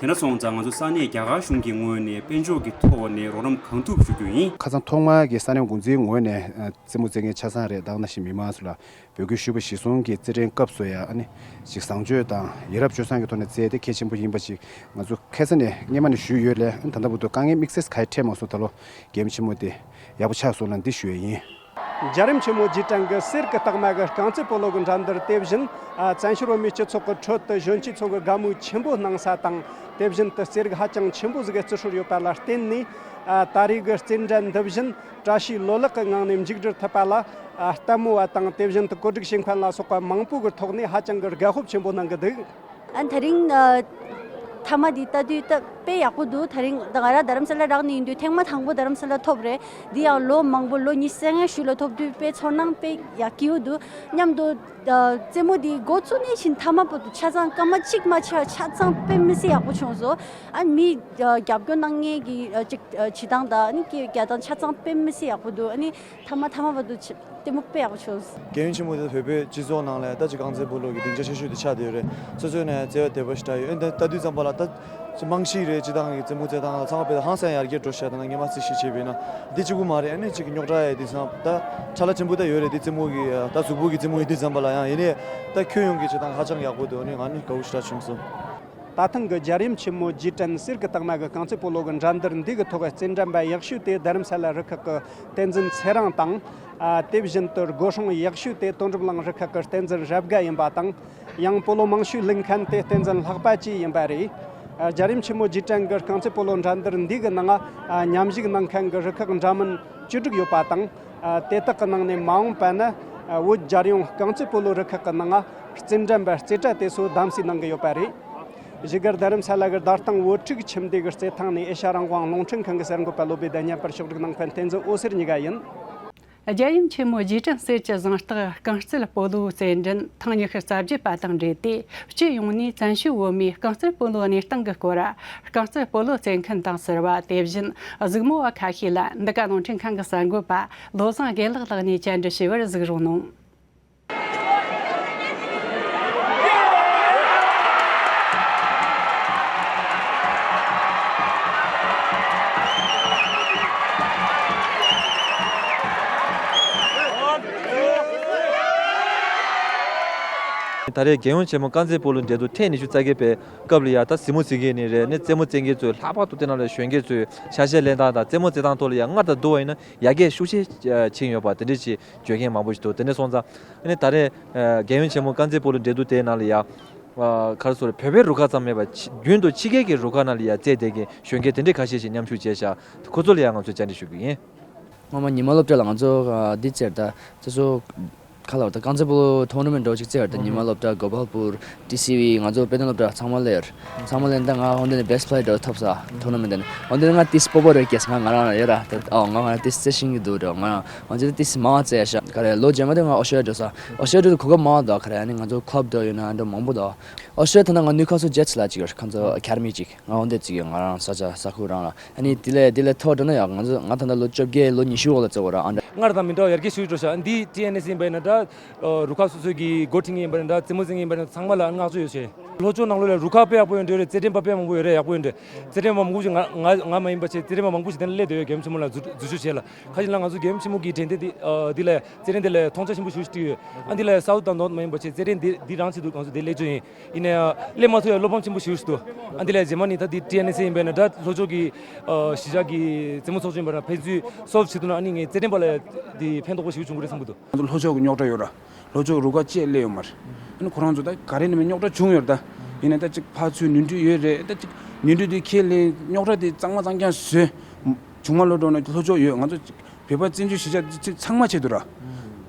དེ་འདྲ་སོང་ཙང་ང་ཚོ་ས་གནས་རྒྱ་གར་གཞུང་གི་ངོས་ནས་དཔལ་འབྱོར་གྱི་ཐོག་ནས་རོགས་རམ་གང་ཐུབ་ཞུ་རྒྱུ་ཡིན། ཁ་སང་ཐོག་མར་གྱི་ས་གནས་འགོ་འཛིན་ངོས་ནས། ཨ། རྩེད་མོ་རྩེད་མཁན་ཆ་ཚང་རེད། དེ་ནང་བཞིན་མི་མང་ཚོ་ལ་འབོད་སྐུལ་ཞུས་པ་གཞིར་བཟུང་གིས་རྩེད་འགྲན་སྐབས་སུ་ཡང་། ཨ་ནི་ཅིག་བཟང་སྤྱོད་དང་ཡ་རབས་སྤྱོད་བཟང་གི་ཐོག་ནས་རྩེད་དེ་གལ་ཆེན་པོ་ཡིན་པ་ཞིག་ང་ཚོ་ཁ་སང་ནས་སྔོན་མ་ནས་ཞུས་ཡོད་ལས། ཨ་ནི་ད་ལྟ་བར་དུ་དཀའ་ངལ་དམིགས་བསལ་ག་ཡེ་འཕྲད་མ་སོང་། ད་ལོ་རྒྱལ་ཡུམ་ཆེན་མོ་དེ་ཡག་པོ་ཆགས་སོང་ལ་འདི་ཞུ་ཡས་ཡིན། རྒྱལ་རིམ་ཆེན་མོ་རྗེས་དྲན་གྱི་གསེར་གྱི་རྟགས་མ་གི་རྐང་རྩེད་སྤོ་ལོ་གི་འགྲན་བསྡུར་དེ་བཞིན། ཨ། བཙན་བྱོལ་བོད་མིའི་སྤྱི་ཚོགས་ཀྱི་ཁྲོད་དུ་གཞོན་སྐྱེས་ཚོ་གི་དགའ་མོས་ཆེན་པོ་གནང་ས་དང་། དེ་བཞིན་དུ་རྩེད་རིགས་ཧ་ཅང་ཆེན་པོ་ཟིག་གི་རྩིས་སྲོལ་ཡོད་པ་ལ་བརྟེན་ནས། ཨ། ད་རེས་ཀྱི་རྩེད་འགྲན་འདི་བཞིན་བཀྲ་ཤིས་ལོ་ལེགས་ཀྱི་ངང་ནས་མཇུག་སྒྲིལ་ཐུབ་པ་ལ། ཨ། ལྟད་མོ་བ་དང་། དེ་བཞིན་དུ་བཀོད་སྒྲིག་བྱེད་མཁན་ལ་སོགས་པ་མང་པོ་གི་ཐོག་ནས་ཧ་ཅང་གི་དགའ་སྤོབས་ཆེན་པོ་གནང་གི་འདུག་ཨ། དེ་རིང་ཨ་མཐའ་མ་འདི་ལྟ་དུས་ད་དཔེ་ཡག་པོ་འདུག་དེ་རིང་ད་ང་རང་རྡ་རམ་ས་ལ་རག་ནས་ཡིན་དུས་ཐེངས་མ་དང་པོ་རྡ་རམ་ས་ལ་ཐོབ་རེད། འདི་ཡང་ལོ་མང་པོ་ལོ་ཉི་ཤུ་རྩ་ལྔའི་གཞུག་ལ་ཐོབ་དུས་དཔེ་ཚོར་སྣང་དཔེ་ཡག་གི་ཡོད་འདུག་སྙམ་དུ། ཨ། རྩེད་མོ་འདི་འགོ་བཙུགས་ནས་བཞིན་མཐའ་མ་བར་དུ་ཆ་ཚང་སྐར་མ་གཅིག་མ་ཆག་ཆ་ཚང་དཔེ་མི་སྲིད་ཡག་པོ་བྱུང་སོང་། ཨ། མི་ཨ་རྒྱབ་སྐྱོར་གནང་མཁན་གྱི་ཨ་ཅིག་ཨ་བྱེད་སྟངས་དང་། ཨ་ནི་སྐད་རྒྱག་སྟངས་ཆ་ཚང་དཔེ་མི་སྲིད་ཡག་པོ་འདུག་ཨ་ནི་མཐའ་མ་མཐའ་མ་བར་དུ་ཆ་ལྟད་མོ་དཔེ་ཡག་པོ་བྱུང་། རྒྱལ་ཡུམ་ཆེན་མོ་དེ་བོད་པའི་སྤྱི་ཚོགས་ནང་ལ་ད་ཅིག་རྐང་རྩེད་སྤོ་ལོ་གི་སྡིངས་ཆ་ཆེ་ཤོས་དེ་ཆགས་བསྡད་ཡོད་རེད། སོ་སོའི་ནས་བརྩེ་བ་དད་པ་ཞེ་དྲག་ཡོད། ཨེ་ད་ལྟ་དུས་ཙམ་པ་ལ་ད་ཅིག་རྨང་གཞི་རེད། སྤྱི་བཏང་གི་རྩེད་མོ་རྩེད་སྟངས་ལ་ཚང་མ་དཔེ་ཧང་སང་ཡར་རྒྱས་འགྲོ་ཤག་ད་ང་སྔོན་མ་རྩིས་ཞིབ་བྱས་པ་ཡིན་ན་འདི་གཅིག་པུ་མ་རེད། ཨ་ནི་ཅིག་རྙོག་དྲ་ཡ་དེང་སང་ད་ཁྲ་ལ་ཆེན་པོ་ད་ཡོད་རེད། འདི་རྩེད་མོ་གི་ད་གཟུགས་པོ་གི་རྩེད་མོ་ཡིན་དུས་ཙམ་པ་ལ་ཡང་། ཡིན་ནའི་ད་ཁྱོན་ཡོངས་ཀྱི་སྤྱི་བཏང་ཧ་ཅང་ཡག་པོ་འདུག་ཨ་ནི་ང་ནི་དགའ་བོ་ཞེ་དྲག་བྱུང་སོང་། ད་ཐེངས་ཀྱི་རྒྱལ་ཡུམ་ཆེན་མོ་རྗེས་དྲན་གསེར་གྱི་རྟགས་མ་གི་རྐང་རྩེད་སྤོ་ལོ་གི་འགྲན་བསྡུར་འདི་གི་ཐོག་རྩེད་འགྲན་པ་ཡག་ཤོས་དེ་རྡ་རམ་ས་ལ་རུ་ཁག་གི་བསྟན་འཛིན་ཚེ་རིང་དང་། ཨ། དེ་བཞིན་དུ་སྒོ་སྲུང་ཡག་ཤོས་དེ་དོན་གྲུབ་གླིང་རུ་ཁག་གི་བསྟན་འཛིན་རབ་དགའ་ཡིན་པ་དང་། ཡང་སྤོ་ལོ་མང་ཤོས་བླུགས་མཁན་དེ་བསྟན་འཛིན་ལྷག་པ་བཅས་ཡིན་པ་རེད། ཨ། རྒྱལ་ཡུམ་ཆེན་མོ་རྗེས་དྲན་གྱི་རྐང་རྩེད་སྤོ་ལོ་འགྲན་བསྡུར་འདི་གི་ནང་། ཨ། མཉམ་ཞུགས་གནང་མཁན་གྱི་རུ་ཁག་འདྲ་མིན་བཅུ་དྲུག་ཡོད་པ་དང་། ཨ། དེ་དག་གི་ནང་ནས་མ་འོངས་པ་ན། ཨ། བོད་རྒྱལ་ཡོངས་རྐང་རྩེད་སྤོ་ལོ་རུ་ཁག་གི་ནང་རྩེད་འགྲན་པ་རྩེ་གྲས་དེ་ཚོ་གདམ་གསེས་གནང་གི་ཡོད་པ་རེད། བཞུགས་སྒར་རྡ་རམ་ས་ལ་གི་རྡ་སྟེང་བོད་ཕྲུག་ཁྱིམ་སྡེ་གི་རྩེད་ཐང་ནས་ཨེ་ཤ་རང་དབང་རླུང་འཕྲིན་ཁང་གི་གསར་འགོད་པ་བློ་བྷེ་དང་མཉམ་པར་ཕྱོགས་སྒྲིག་གནང་མཁན་བསྟན་འཛིན་འོད་ཟེར་གཉིས་ཀ་ཡིན། རྒྱལ་ཡུམ་ཆེན་མོའི་རྗེས་དྲན་གསེར་གྱི་གཟེངས་རྟགས་རྐང་རྩེད་སྤོ་ལོའི་རྩེད་འགྲན་ཐེངས་ཉི་ཤུ་རྩ་བརྒྱད་པ་དང་འབྲེལ་ཏེ། སྤྱི་ཡོངས་ནས་བཙན་བྱོལ་བོད་མིའི་རྐང་རྩེད་སྤོ་ལོའི་གནས་སྟངས་ཀྱི་སྐོར། རྐང་རྩེད་སྤོ་ལོ་རྩེད་མཁན་དང་ཟུར་པ། དེ་བཞིན་གཟིགས་མོ་བ་ཁ་ཤས་ལ་འདི་ག་རླུང་འཕྲིན་ཁང་གི་གསར་འགོད་པ་བློ་བཟང་དགེ་ལེགས་ལགས་ནས་བཅར་འདྲི་ཞུས་པར་གཟིགས་རོགས་གནང་། ད་རེས་རྒྱལ་ཡུམ་ཆེན་མོ་རྐང་རྩེད་སྤོ་ལོ་འགྲན་བསྡུར་ཐེངས་ཉི་ཤུ་རྩ་བརྒྱད་པའི་སྐབས་ལ་ཡ། ད་གཟིགས་མོ་གཟིགས་མཁན་ནི་རེད། ནས་རྩེད་མོ་རྩེ་མཁན་ཚོས་ལྷག་པར་དུ་དེ་ནང་ལ་གཞོན་སྐྱེས་ཚོས་ཆ་ཤས་ལེན་སྟངས་དང་རྩེད་མོ་རྩེ་སྟངས་ཐོག་ལ་ཡ་སྔར་དང་བསྡུར་བ་ཡིན་ན་ཡར་རྒྱས་ཤུགས་ཆེ་ཕྱིན་ཡོད་པ་དེ་འདྲ་ཞིག་བརྗོད་མཁན་མང་པོ་ཞིག་འདུག་དེ་འདྲ་སོང་ཙང་ཨ་ནི་ད་རེས་རྒྱལ་ཡུམ་ཆེན་མོ་རྐང་རྩེད་སྤོ་ལོ་འགྲན་བསྡུར་དེའི་ནང་ལ་ཡ། ག་རེ་ཟེར། བོད་པའི་རུ་ཁག་ཙམ་མེད་པར་རྒྱུན་དུ་ཕྱི་རྒྱལ་གྱི་རུ་ཁག་ནང་ལ་ཡ་རྩེད་བསྡད་མཁན་གཞོན་སྐྱེས་དེ་འདྲས་ཁ་ཤས་ཤིག་མཉམ་ཞུགས་བྱས་ཤག་ཁོ་ཚོ་ལ་ཡ་ང་ཚོས་བཅར་འདྲི་ཞུ་གི་ཡིན། སྔོན་མ་ཉི་མ་སློབ་གྲྭ་ལ་ང་ཚོ་འདི་རྩེད་ད་ཚོ་ཚོ་ཁ་ལ་བར་ད་རྐང་རྩེད་སྤོ་ལོ་ཐོར་ན་མེན་འགྲོ་ཅིག་རྩེད་བར་ད་ཉི་མ་སློབ་གྲྭ་གོ་པལ་པུར་ཊི་སི་ཝི་ང་ཚོ་དཔེ་སྟོན་སློབ་གྲྭ་ཚང་མ་ལ་ཡར་ཚང་མ་ལ་ཡར་ད་ང་འོན་ཏེ་ནི་best player་འགྲོ་ཐོབ་ས་ཐོར་ན་མེན་ད་ནི་འོན་ཏེ་ནི་ང་ཏིས་སྤོ་བོ་རེ་སྐྱེས་ང་ང་རང་ལ་ཡོད་ར་ད་ཨོ་ང་ང་ཏིས་རྩེད་ཤིང་གི་འདུག་འགྲོ་ང་རང་འོན་ཏེ་ཏིས་མང་བ་རྩེད་ཤག་ག་རེ་ལོ་རྗེས་མ་དེ་ང་ཨོ་ཤོ་ཡ་འགྲོ་ས་ཨོ་ཤོ་ཡ་འགྲོ་དུ་གོ་སྐབས་མང་བ་འདུག་ག་རེ་ཨ་ནི་ང་ཚོ་club་འགྲོ་ཡོད་ན་འགྲོ་མང་པོ་འདུག་ཨོ་ཤོ་ཡ་ད་ན་ང་ནིའུ་ཁ་སལ་ཇེཊ་ལ་ཅིག་ཡོད་ཁ་ཚོ་ཨ་ཁེ་ཌི་མི་ཅིག་ང་འོན་ཏེ་ཅིག་ཡོད་ང་རང་ས་ཆ་ས་ཁུལ་རང་ལ། ཨ་ནི་དེ་ལས་དེ་ལས་མཐོ་འགྲོ་ན་ཡང་ང་ཚོ་ང་ད་ལྟ་ལོ་བཅོ་བརྒྱད་ལོ་ཉི་ཤུ་འོག་ལ་བརྩི་བ་ར་ཨ་འདྲ། སྔར་དང་མི་འདྲ་བ་ཡར་རྒྱས་ཤུགས་འགྲོ་ཤག་འདི་ཊི་ཨེན་ཨེས་ཡིན་པ་ཡིན་ན་འདྲ། རུ་ཁག་སོ་སོའི་གི་འགོ་ཁྲིད་མཁན་ཡིན་པ་ཡིན་ན་འདྲ་རྩེད་མོ་རྩེ་མཁན་ཡིན་པ་ཡིན་ན་ཚང་མ་ལ་བསྔགས་བརྗོད་ཡོད་ཤག་ལྷོ་ཕྱོགས་ནང་ལོགས་ལ་རུ་ཁག་དཔེ་ཡག་པོ་ཡོད་འདྲ་རེད། རྩེད་འགྲན་པ་དཔེ་མང་པོ་ཡོད་རེད། ཡག་པོ་ཡོད་འདྲ། རྩེད་འགྲན་པ་མང་པོ་ཞིག་ང་ང་ང་མ་ཡིན་པ་བྱས་རྩེད་འགྲན་པ་མང་པོ་ཞིག་དེ་ནས་སླེབས་བསྡད་ཡོད། རྒྱལ་ཡུམ་ཆེན་མོ་ལ་འཛུལ་འཛུལ་ཞུགས་བྱས་ལ་ཁ་ཅིག་ལ་ང་ཚོ་རྒྱལ་ཡུམ་ཆེན་མོ་གི་དྲན་རྟེན་འདི་འདི་ལ་རྩེད་འགྲན་འདི་ལ་མཐོང་ཆ་ཆེན་པོ་ཞིག་སྤྲད་ཡོད། ཨ་འདི་ལ་སའུཐ་དང་ནོརཐ་མ་ཡིན་པ་བྱས་རྩེད་འགྲན་འདི་འདི་རང་ཆེད་དུ་ང་ཚོ་འདི་སླེབས་བཅུག་ཡིན། ཡིན་ནའི་སླེབས་མ་ཐུབ་ཡ་བློ་ཕམ་ཆེན་པོ་ཞིག་འདུག་ཨ་འདི་ལས་རྗེས་མ་ནི་ད་འདི་ཊི་ཨེན་ཨེས་ཨེ་ཡིན་པས་ན་ད་ལྷོ་ཕྱོགས་ཀྱི་ཨ་གཞིས་ཆགས་ཀྱི་རྩེད་མོ་ཚོགས་ཆུང་ཡིན་པས་ན་ཕན་ཚུན་སོལབ་བྱེད་ཐུབ་ན་ཨ་ནི་ངས་རྩེད་འགྲན་པ་ལ་འདི་ཕན་ཐོགས་པོ་ཞིག་བྱུང་གི་རེད་བསམ་གྱི་འདུག་ང་ཚོ་ལྷོ་ཕྱོགས་ཀྱི་རྙོག་དྲ་ཡོད་ར། ལྷོ་ཕྱོགས་རུ་ཁག་བཅས་སླེབས་ཡོད་མ་རེད། ཨ་ནི་ཁོ་རང་ཚོ་ད་ག་རེ་ནས་མིན་རྙོག་དྲ་བྱུང་ཡོད་ར་ད། ཡིན་ནའི་ད་ཅིག་ཕར་ཚུར་ནོར་འཁྲུལ་ཡོད་རེད། ད་ཅིག་ནོར་འཁྲུལ་དེ་ཁས་ལེན་རྙོག་དྲ་དེ་གཙང་མ་གཙང་རྐྱང་བཟོས། བྱུང་མ་ལོ་འགྲོ་ན་ལྷོ་ཕྱོགས་ཡོད་ང་ཚོ། བོད་པ་བཙན་བྱོལ་གཞིས་ཆགས་འདི་ཚང་མ་ཆེད་དུ་ར།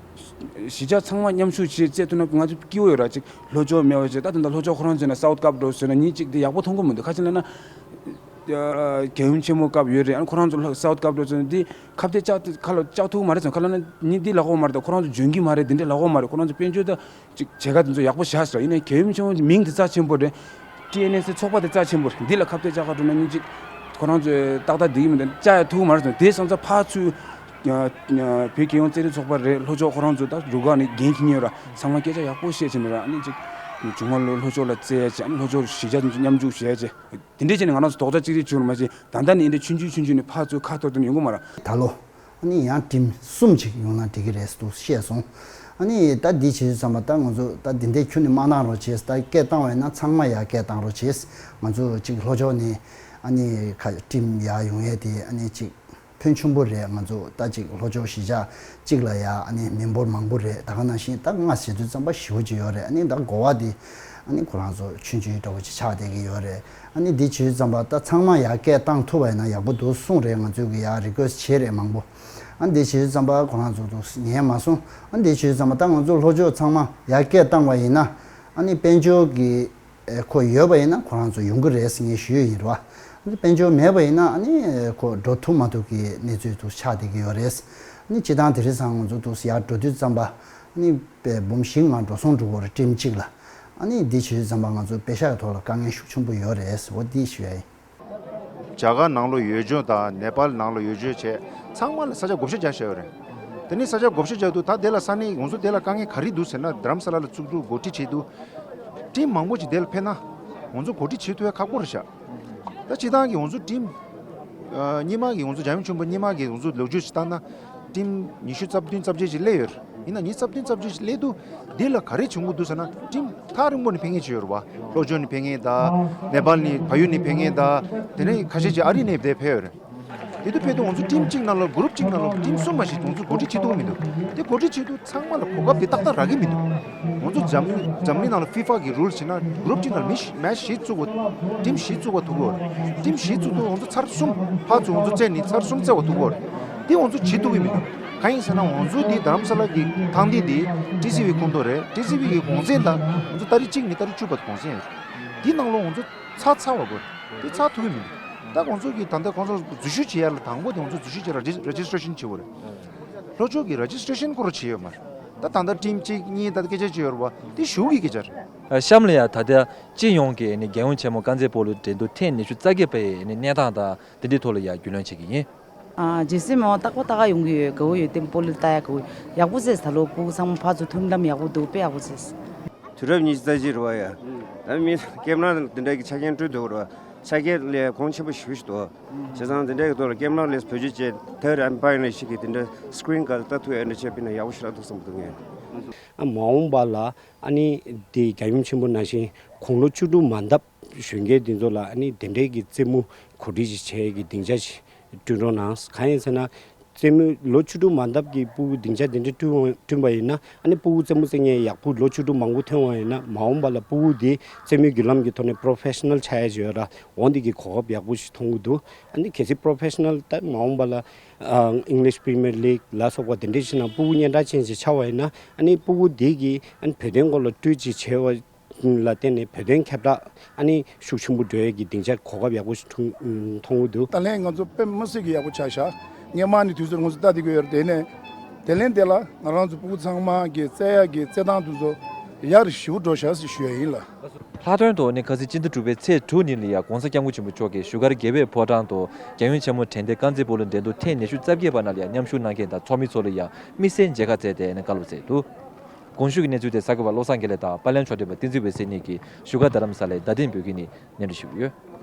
གཞིས་ཆགས་ཚང་མ་མཉམ་ཞུགས་བྱས་རྩེད་ཐུབ་ན་ང་ཚོ་སྐྱིད་པོ་ཡོད་ར། ཅིག་ལྷོ་ཕྱོགས་མེད་པ་བྱས་ད་ད་ལྟ་ལྷོ་ཕྱོགས་ཁོ་རང་ཚོས་ན་སའུཐ་ཀབ་འགྲོ་ཟེར་ན་ཉིན་གཅིག་དེ་ཡག་པོ་མཐོང་གི་མི་འདུག་ཁ་ཅིག་ལ་ན་རྒྱལ་ཡུམ་ཆེན་མོ་སྐབས་ཡོད་རེད། ཨ་ནི་ཁོ་རང་ཚོ་ལྷོ་སའུཐ་ཀབ་འགྲོ་ཟེར་ན་འདི་ཁ་གཏད་བཅག་ཁ་ལ་བཅག་ཐུབ་མ་རེད་ཟེར་ཁ་ལ་ན་ཉིན་འདི་ལ་གོ་མ་རེད། ད་ཁོ་རང་ཚོ་འཇོན་གི་མ་རེད། འདི་འདྲ་ལ་གོ་མ་རེད། ཁོ་རང་ཚོ་དཔལ་འབྱོར་ད། ཅིག་བྱེད་ག་དེ་ཚོ་ཡག་པོ་བཞག་ཟེར་ཡིན་ནའི་རྒྱལ་ཡུམ་ཆེན་མོ་མིང་དེ་རྩ་ཆེན་པོ་རེད། ཊི་ཨེན་ཨེས་ཚོགས་པ་དེ་རྩ་ཆེན་པོ་རེད། འདི་ལ་ཁ་གཏད་བཅག་ག་འགྲོ་ན་ཉིན་གཅིག་ཁོ་རང་ཚོས་ཏག་ཏག་བསྡད་ཀྱི་མི་འདུག་བཅག་ཡ་ཐུབ་མ་རེད་ཟེར། དེ་སོང་ཙང་ཕར་ཚུར་བོད་རྒྱལ་ཡོངས་རྩེད་རིགས་ཚོགས་པ་རེད། ལྷོ་ཕྱོགས་ཁོ་རང་ཚོ་ད་རུ་ཁག་ནས་འགན་འཁྱེར་མཁན་ཡོད་ར། ཚང་མ་སྐད་ཆ་ཡག་པོ་བཤད་བྱས་ནས་ར་ཨ་ནི་ཅིག་བྱུང་མ་ལོ་ལྷོ་ཕྱོགས་ལ་རྩེ་ཡ་བྱས། ཨ་ནི་ལྷོ་ཕྱོགས་གཞིས་ཆགས་དེ་ཚོ་མཉམ་འཇུག་བྱེད་ཡ་བྱས། དེ་འདྲས་བྱས་ནས་ང་རང་ཚོ་རྡོག་རྩ་གཅིག་སྒྲིལ་བྱུང་ར་མ་གཞི་ད་ལྟ་ནས་འདི་འདྲས་ཆུང་ཆུང་ཆུང་ཆུང་ནས་ཕར་ཚུར་ཁ་འཐོར་འཐོར་ནས་ཡོང་གི་མ་རེད། ད་ལོ། ཨ་ནི་ཡང་ཊིམ་གསུམ་ཅིག་ཡོང་ན་འགྲིག་གི་རེད་འདུག་བཤད་སོང་། ཨ་ནི་ད་འདི་བྱེད་དུས་ཙམ་པ་ད་ང་ཚོ་ད་འདི་འདྲའི་ཁྱོན་ནས་མ་གནང་རོགས་བྱེད། ད་སྐད་བཏང་བ་ཡིན་ན་ཚང་མ་ཡར་སྐད་བཏང་རོགས་བྱེད། ང་ཚོ་ཅིག་ལྷོ་ཕྱོགས་ནས་ཨ་ནི་ཁ་ཊིམ་ཡར་ཡོང་ཡས་དེ་ཨ་ནི་ཅིག་ཕོན་ཆེན་པོ་རེད། ང་ཚོ་ད་ཅིག་ལྷོ་ཕྱོགས་གཞིས་ཆགས་གཅིག་ལ་ཡ་ཨ་ནི་མི་འབོར་མང་པོ་རེད། ད་ག་ནང་བཞིན་ད་ང་བྱེད་དུས་ཙམ་པ་ཞེ་པོ་ཅིག་ཡོད་རེད། ཨ་ནི་ད་གོ་བ་དེ་ཨ་ནི་ཁོ་རང་ཚོ་ཆུང་ཆུང་འདྲ་པོ་ཅིག་ཆགས་བསྡད་ཀྱི་ཡོད་རེད། ཨ་ནི་འདི་བྱེད་དུས་ཙམ་པ་ད་ཚང་མ་ཡར་སྐད་བཏང་ཐུབ་པ་ཡིན་ན་ཡག་པོ་འདུག་གསུངས་རེད། ང་ཚོས་གི་ཡར་རི་ཀུ་ཨེ་སི་བྱས་རེད་མང་པོ། ཨ་ནི་འདི་བྱེད་དུས་ཙམ་པ་ཁོ་རང་ཚོ་འདུག་ཉན་མ་སོང་། ཨ་ནི་འདི་བྱེད་དུས་ཙམ་པ་ད་ང་ཚོ་ལྷོ་ཕྱོགས་ཚང་མ་ཡར་སྐད་བཏང་བ་ཡིན་ན་ཨ་ནི་དཔལ་འབྱོར་གི་ཨེ་ཁོ་ཡོད་པ་ཡིན་ན་ཁོ་རང་ཚོ་ཡོང་གི་རེད་ཟེར་ངས་ཞུས་ཡིན་རེད་བ། ཨ་ནི་དཔལ་འབྱོར་མེད་པ་ཡིན་ན་ཨ་ནི་ཁོ་འགྲོ་ཐུབ་མ་ཐུབ་ཀྱི་གནས་ཚུལ་འདུག་ཆགས་བསྡད་ཀྱི་ཡོད་རེད། ཨ་ནི་སྤྱིར་བཏང་དེ་རིང་སང་ང་ཚོ་འདུག་ཡར་འགྲོ་དུས་ཙམ་པ་ཨ་ནི་དཔེ་འབུམ་བཞི་ལྔ་འགྲོ་སོང་འགྲོ་གི་རེད་ཊིམ་གཅིག་ལ། ཨ་ནི་འདི་བྱེད་དུས་ཙམ་པ་ང་ཚོ་པེ་ཤག་གི་ཐོག་ལ་དཀའ་ངལ་ཤུགས་ཆེན་པོ་ཡོད་རེད། འོ་འདི་ཞུ་ཡ་ཡིན། རྒྱ་གར་ནང་ལ་ཡོད་ཆོག་དང་ནེ་པཱལ་ནང་ལ་ཡོད་ཆོག་བྱས་ཚང་མ་ལ་ས་ཆ་བགོ་བཤའ་རྒྱག་བཞག་ཡོད་རེད། དེ་ནས་ས་ཆ་བགོ་བཤའ་རྒྱག་དུས་ད་དེ་ལ་ས་གནས་ང་ཚོ་དེ་ལ་དཀའ་ངལ་ག་རེ་འདུག་ཟེར་ན་དྷ་རམ་ས་ལ་ལ་བཙུགས་དུས་འགོ་ཁྲིད་བྱེད་དུས་ཊིམ་མང་པོ་ཅིག་དེ་ལ་ཕེབས་ན་ང་ཚོ་འགོ་ཁྲིད་བྱེད་ཐུབ་ཡ་ཁག་པོ་རེད་ཤག་ད་སྤྱིར་བཏང་གི་ང་ཚོ་ཊིམ་ཨ་སྔོན་མ་གི་ང་ཚོ་རྒྱལ་ཡུམ་ཆེན་མོ་སྔོན་མ་གི་ང་ཚོ་ལོ་རྒྱུས་ཅིག་བལྟས་ན་ཊིམ་ཉི་ཤུ་རྩ་བདུན་རྩ་བརྒྱད་ཅིག་སླེབས་ཡོད་རེད། ཡིན་ན་ཉི་ཤུ་རྩ་བདུན་རྩ་བརྒྱད་ཅིག་སླེབས་དུས་དེ་ལ་ག་རེ་བྱུང་གི་འདུག་ཟེར་ན་ཊིམ་ཐག་རིང་པོ་ནས་ཕེབས་མཁན་ཅིག་ཡོད་རེད་བ། ལྷོ་ཕྱོགས་ནས་ཕེབས་མཁན་དང་ནེ་པཱལ་ནས་བལ་ཡུལ་ནས་ཕེབས་མཁན་དང་དེ་ནས་ཁ་ཤས་ཅིག་ཨ་རི་ནས་དེ་ཕེབས་ཡོད་རེད། དེ་དུས་ཕེབས་དུས་ང་ཚོ་ཊིམ་གཅིག་ནང་ལ་གུ་རུབ་གཅིག་ནང་ལ་ཊིམ་གསུམ་མ་ཞིག་ང་ཚོ་འགོ་ཁྲིད་བྱེད་ཐུབ་ཀྱི་མི་འདུག་དེ་འགོ་ཁྲིད་བྱེད་དུས་ཚང་མ་ལ་གོ་སྐབས་དེ་ཏག་ཏག་རག་གི་མི་འདུག་ང་ཚོ་འཛམ་གླིང་འཛམ་གླིང་ནང་ལ་ཧྥི་ཧྥ་གི་རུལ་བྱས་ན་གུ་རུབ་གཅིག་ནང་ལ་མི་ཤི་མེཆ་བཞི་བཙུགས་པ་ཊིམ་བཞི་བཙུགས་པ་ཐུབ་ཀྱི་ཡོད་རེད། ཊིམ་བཞི་བཙུགས་དུས་ང་ཚོ་ཚར་གསུམ་ཕར་ཚུར་ང་ཚོ་རྩེད་ནས་ཚར་གསུམ་རྩེ་བ་ཐུབ་ཀྱི་ཡོད་རེད། དེ་ང་ཚོ་བྱེད་ཐུབ་ཀྱི་མི་འདུག་གང་ཡིན་ཟེར་ན་ང་ཚོ་འདི་རྡ་རམ་ས་ལ་གི་ཐང་འདི་འདི་ཊི་སི་ཝི་ཁོངས་གཏོགས་རེད། ཊི་སི་ཝི་གི་གུང་སེང་དང་ང་ཚོ་ཏ་རིག་གཅིག་ནས་ཏ་རིག་བཅུ་བར་དུ་གུང་སེང་ཡོད་རེད། དེ་ནང་ལོགས་ང་ཚོ་ཚར་ཚར་བ་དགོས་རེད། དེ་ཚར་ཐུབ་ཀྱི་མི་འདུག་ད་ང་ཚོ་གི་ད་ལྟ་ཁོང་ཚོ་འཛུལ་ཞུགས་བྱེད་ཡ་ལ་དང་པོ་དེ་ང་ཚོ་འཛུལ་ཞུགས་བྱེད་ཡ་ལ་རེ་ཇི་སི་ཊི་རེ་ཤན་བྱེད་དགོས་རེད། ལྷོ་ཕྱོགས་ཀྱི་རེ་ཇི་སི་ཊེ་ཤན་སྐོར་བྱས་ཡོད་མ་རེད། ད་ད་ལྟ་ཊིམ་གཅིག་གཉིས་ད་སྐད་ཆ་བྱས་ཡོད་རེད་བ། དེ་གཞུང་གི་སྐད་ཆ་རེད། གཤམ་ལ་ཡང་ད་ལྟ་སྤྱི་ཡོངས་ཀྱི་ནི་རྒྱལ་ཡོངས་ཆེན་མོ་དཀར་མཛེས་སྤོ་ལོའི་འགྲན་བསྡུར་ཐེངས་ཉི་ཤུ་རྩ་བརྒྱད་པའི་ནི་གནས་སྟངས་དང་དེ་འདྲའི་ཐོག་ལ་ཡང་རྒྱུས་ལོན་བྱེད་ཀྱི་ཡིན། ཨ་རྗེས་སྲིད་མ་འོངས་རྟག་པར་ལྟ་ག་ཡོང་གི་ཡོད། དགའ་བོ་ཡོད་དེ་སྤོ་ལོ་ལྟ་ཡག་དགའ་བོ་ཡག་པོ་བྱས། ད་ལོ་ཕྲུ་གུ་ཚང་མ་ཕར་ཚུར་མཐུན་ལམ་ཡག་པོ་འདུག་དཔེ་ཡག་པོ་བྱས། དུས་རབས་ཉི་ཤུ་རྩ་གཅིག་རེད་བ་ཡ། ད་མི་ཀེམ་ར་དེ་འདྲ་གི་ཆ་རྐྱེན་སྤྲོད་འདུག་རེད་བ། ཆ་རྐྱེན་ལས་གོང་ཆེན་པོ་ཞེ་པོ་ཞིག་འདུག་བྱས་ཙང་དེ་འདྲ་གི་ཐོག་ལ་ཀེམ་ར་ལས་བེད་སྤྱོད་བྱས་ཐལ་ར་པའི་ནས་ཞིག་གི་དེ་འདྲ་སི་ཀི་རིན་ག་ལ་ལྟ་ཐུབ་ཡ་འདྲ་བྱས་པ་ཡིན་ན་ཡག་པོ་ཞེ་དྲག་འདུག་བསམ་གི་འདུག་ངས། ཨ་མ་འོངས་པ་ལ་ཨ་ནི་དེ་རྒྱལ་ཡུམ་ཆེན་པོ་ནང་བཞིན་དགུང་ལོ་བཅུ་དྲུག་མ་འདབ་གཞོན་སྐྱེས་འདི་ཚོ་ལ་ཨ་ནི་དེ་འདྲའི་གི་རྩེད་མོ་གོ་སྒྲིག་ཅིག་བྱེད་ཀྱི་སྡིངས་ཆ་ཞིག་བསྐྲུན་རོགས་གནང་། གང་ཡིན་ཟེར་ན། རྩེད་མོ་ལོ་བཅུ་དྲུག་མ་འདབ་ཀྱི་ཕྲུ་གུ་སྡིངས་ཆ་དེ་འདྲ་བསྐྲུན་བསྐྲུན་པ་ཡིན་ན་ཨ་ནི་ཕྲུ་གུ་རྩེད་མོ་རྩེ་མཁན་ཡག་པོ་ལོ་བཅུ་དྲུག་མང་པོ་ཐོན་པ་ཡིན་ན་མ་འོངས་པ་ལ་ཕྲུ་གུ་དེ་རྩེད་མོའི་བརྒྱུད་ལམ་གྱི་ཐོག་ནས་པོ་རོ་ཕེ་ཤི་ནལ་ཆགས་ཡ་ཅིག་ཡོད་ར། འོ་འདི་གི་གོ་སྐབས་ཡག་པོ་ཞིག་མཐོང་གི་འདུག་ཨ་ནི་གལ་སྲིད་པོ་རོ་ཕེ་ཤི་ནལ་ད་མ་འོངས་པ་ལ་ཨིང་ལིཤ་པི་རི་མི་ཡར་ལིག་ལ་སོགས་པ་དེ་འདྲ་ཞིག་ནང་ཕྲུ་གུ་སྙན་གྲགས་ཅན་ཞིག་ཆགས་པ་ཡིན་ན་ཨ་ནི་ཕྲུ་གུ་དེ་གི་ཨ་ནི་བོད་དོན་སྐོར་ལ་སྤྲོས་ཅིག་བྱས་པ་ལ་བརྟེན་ནས་བོད་དོན་ཁྱབ་བསྒྲགས་ཨ་ནི་ཤུགས་ཆེན་པོ་འགྲོ་ཡས་ཀྱི་སྡིངས་ཆ་གོ་སྐབས་ཡག་པོ་ཞིག་འཐུང་མཐོང་གི་འདུག་ད་ལན་ང་ཚོ་དཔེ་མི་སྲིད་ཀྱི་ཡག་པོ་ཆགས་ཤག་སྔོན་མ་ནས་དུས་ཚོད་ང་ཚོ་ལྟ་བསྡད་ཀྱི་ཡོད་རེད། དེ་ནས་དེ་ལན་དེ་ལ་ང་རང་ཚོ་ཕྲུ་གུ་ཚང་མ་གི་རྩེ་ཡག་གི་རྩེད་ཐང་དུ་ཚོ་ཡག་རུ་ཞེ་པོ་འགྲོ་ཤག་ཟེར་ཞུ་ཡ་ཡིན་ལ། ལྷག་དོན་དུ་ནི་ཁ་སང་སྤྱི་ཟླ་དྲུག་པའི་ཚེས་དྲུག་ཉིན་ལ་ཡང་༸གོང་ས་༸སྐྱབས་མགོན་ཆེན་པོ་མཆོག་གིས་བཞུགས་སྒར་རྒྱལ་བའི་ཕོ་བྲང་དུ་རྒྱལ་ཡོངས་ཆེན་མོ་དྲན་རྟེན་དཀར་མཛེས་སྤོ་ལོ་འགྲན་བསྡུར་ཐེངས་ཉི་ཤུ་རྩ་བརྒྱད་པ་ནང་ལ་ཡང་མཉམ་ཞུགས་གནང་མཁན་དང་ཚོགས་མི་ཚོ་ལ་ཡང་དམིགས་བསལ་མཇལ་ཁ་བསྩལ་ཏེ་ནི་བཀའ་སློབ་སྩལ་འདུག་གོང་ཞུས་ཀྱི་གནས་ཚུལ་དེ་གསར་འགོད་པ་བློ་བཟང་དགེ་ལེགས་དང་པར་ལེན་ཕྱོགས་སྒྲིག་པ་བསྟན་འཛིན་འོད་ཟེར་གཉིས་ཀྱིས་བཞུགས་སྒར་རྡ་རམ་ས་ལའི་བརྡ་དོན་པོད་ཁུལ་ནས་སྙན་སྒྲོན་ཞུས་ཡོད།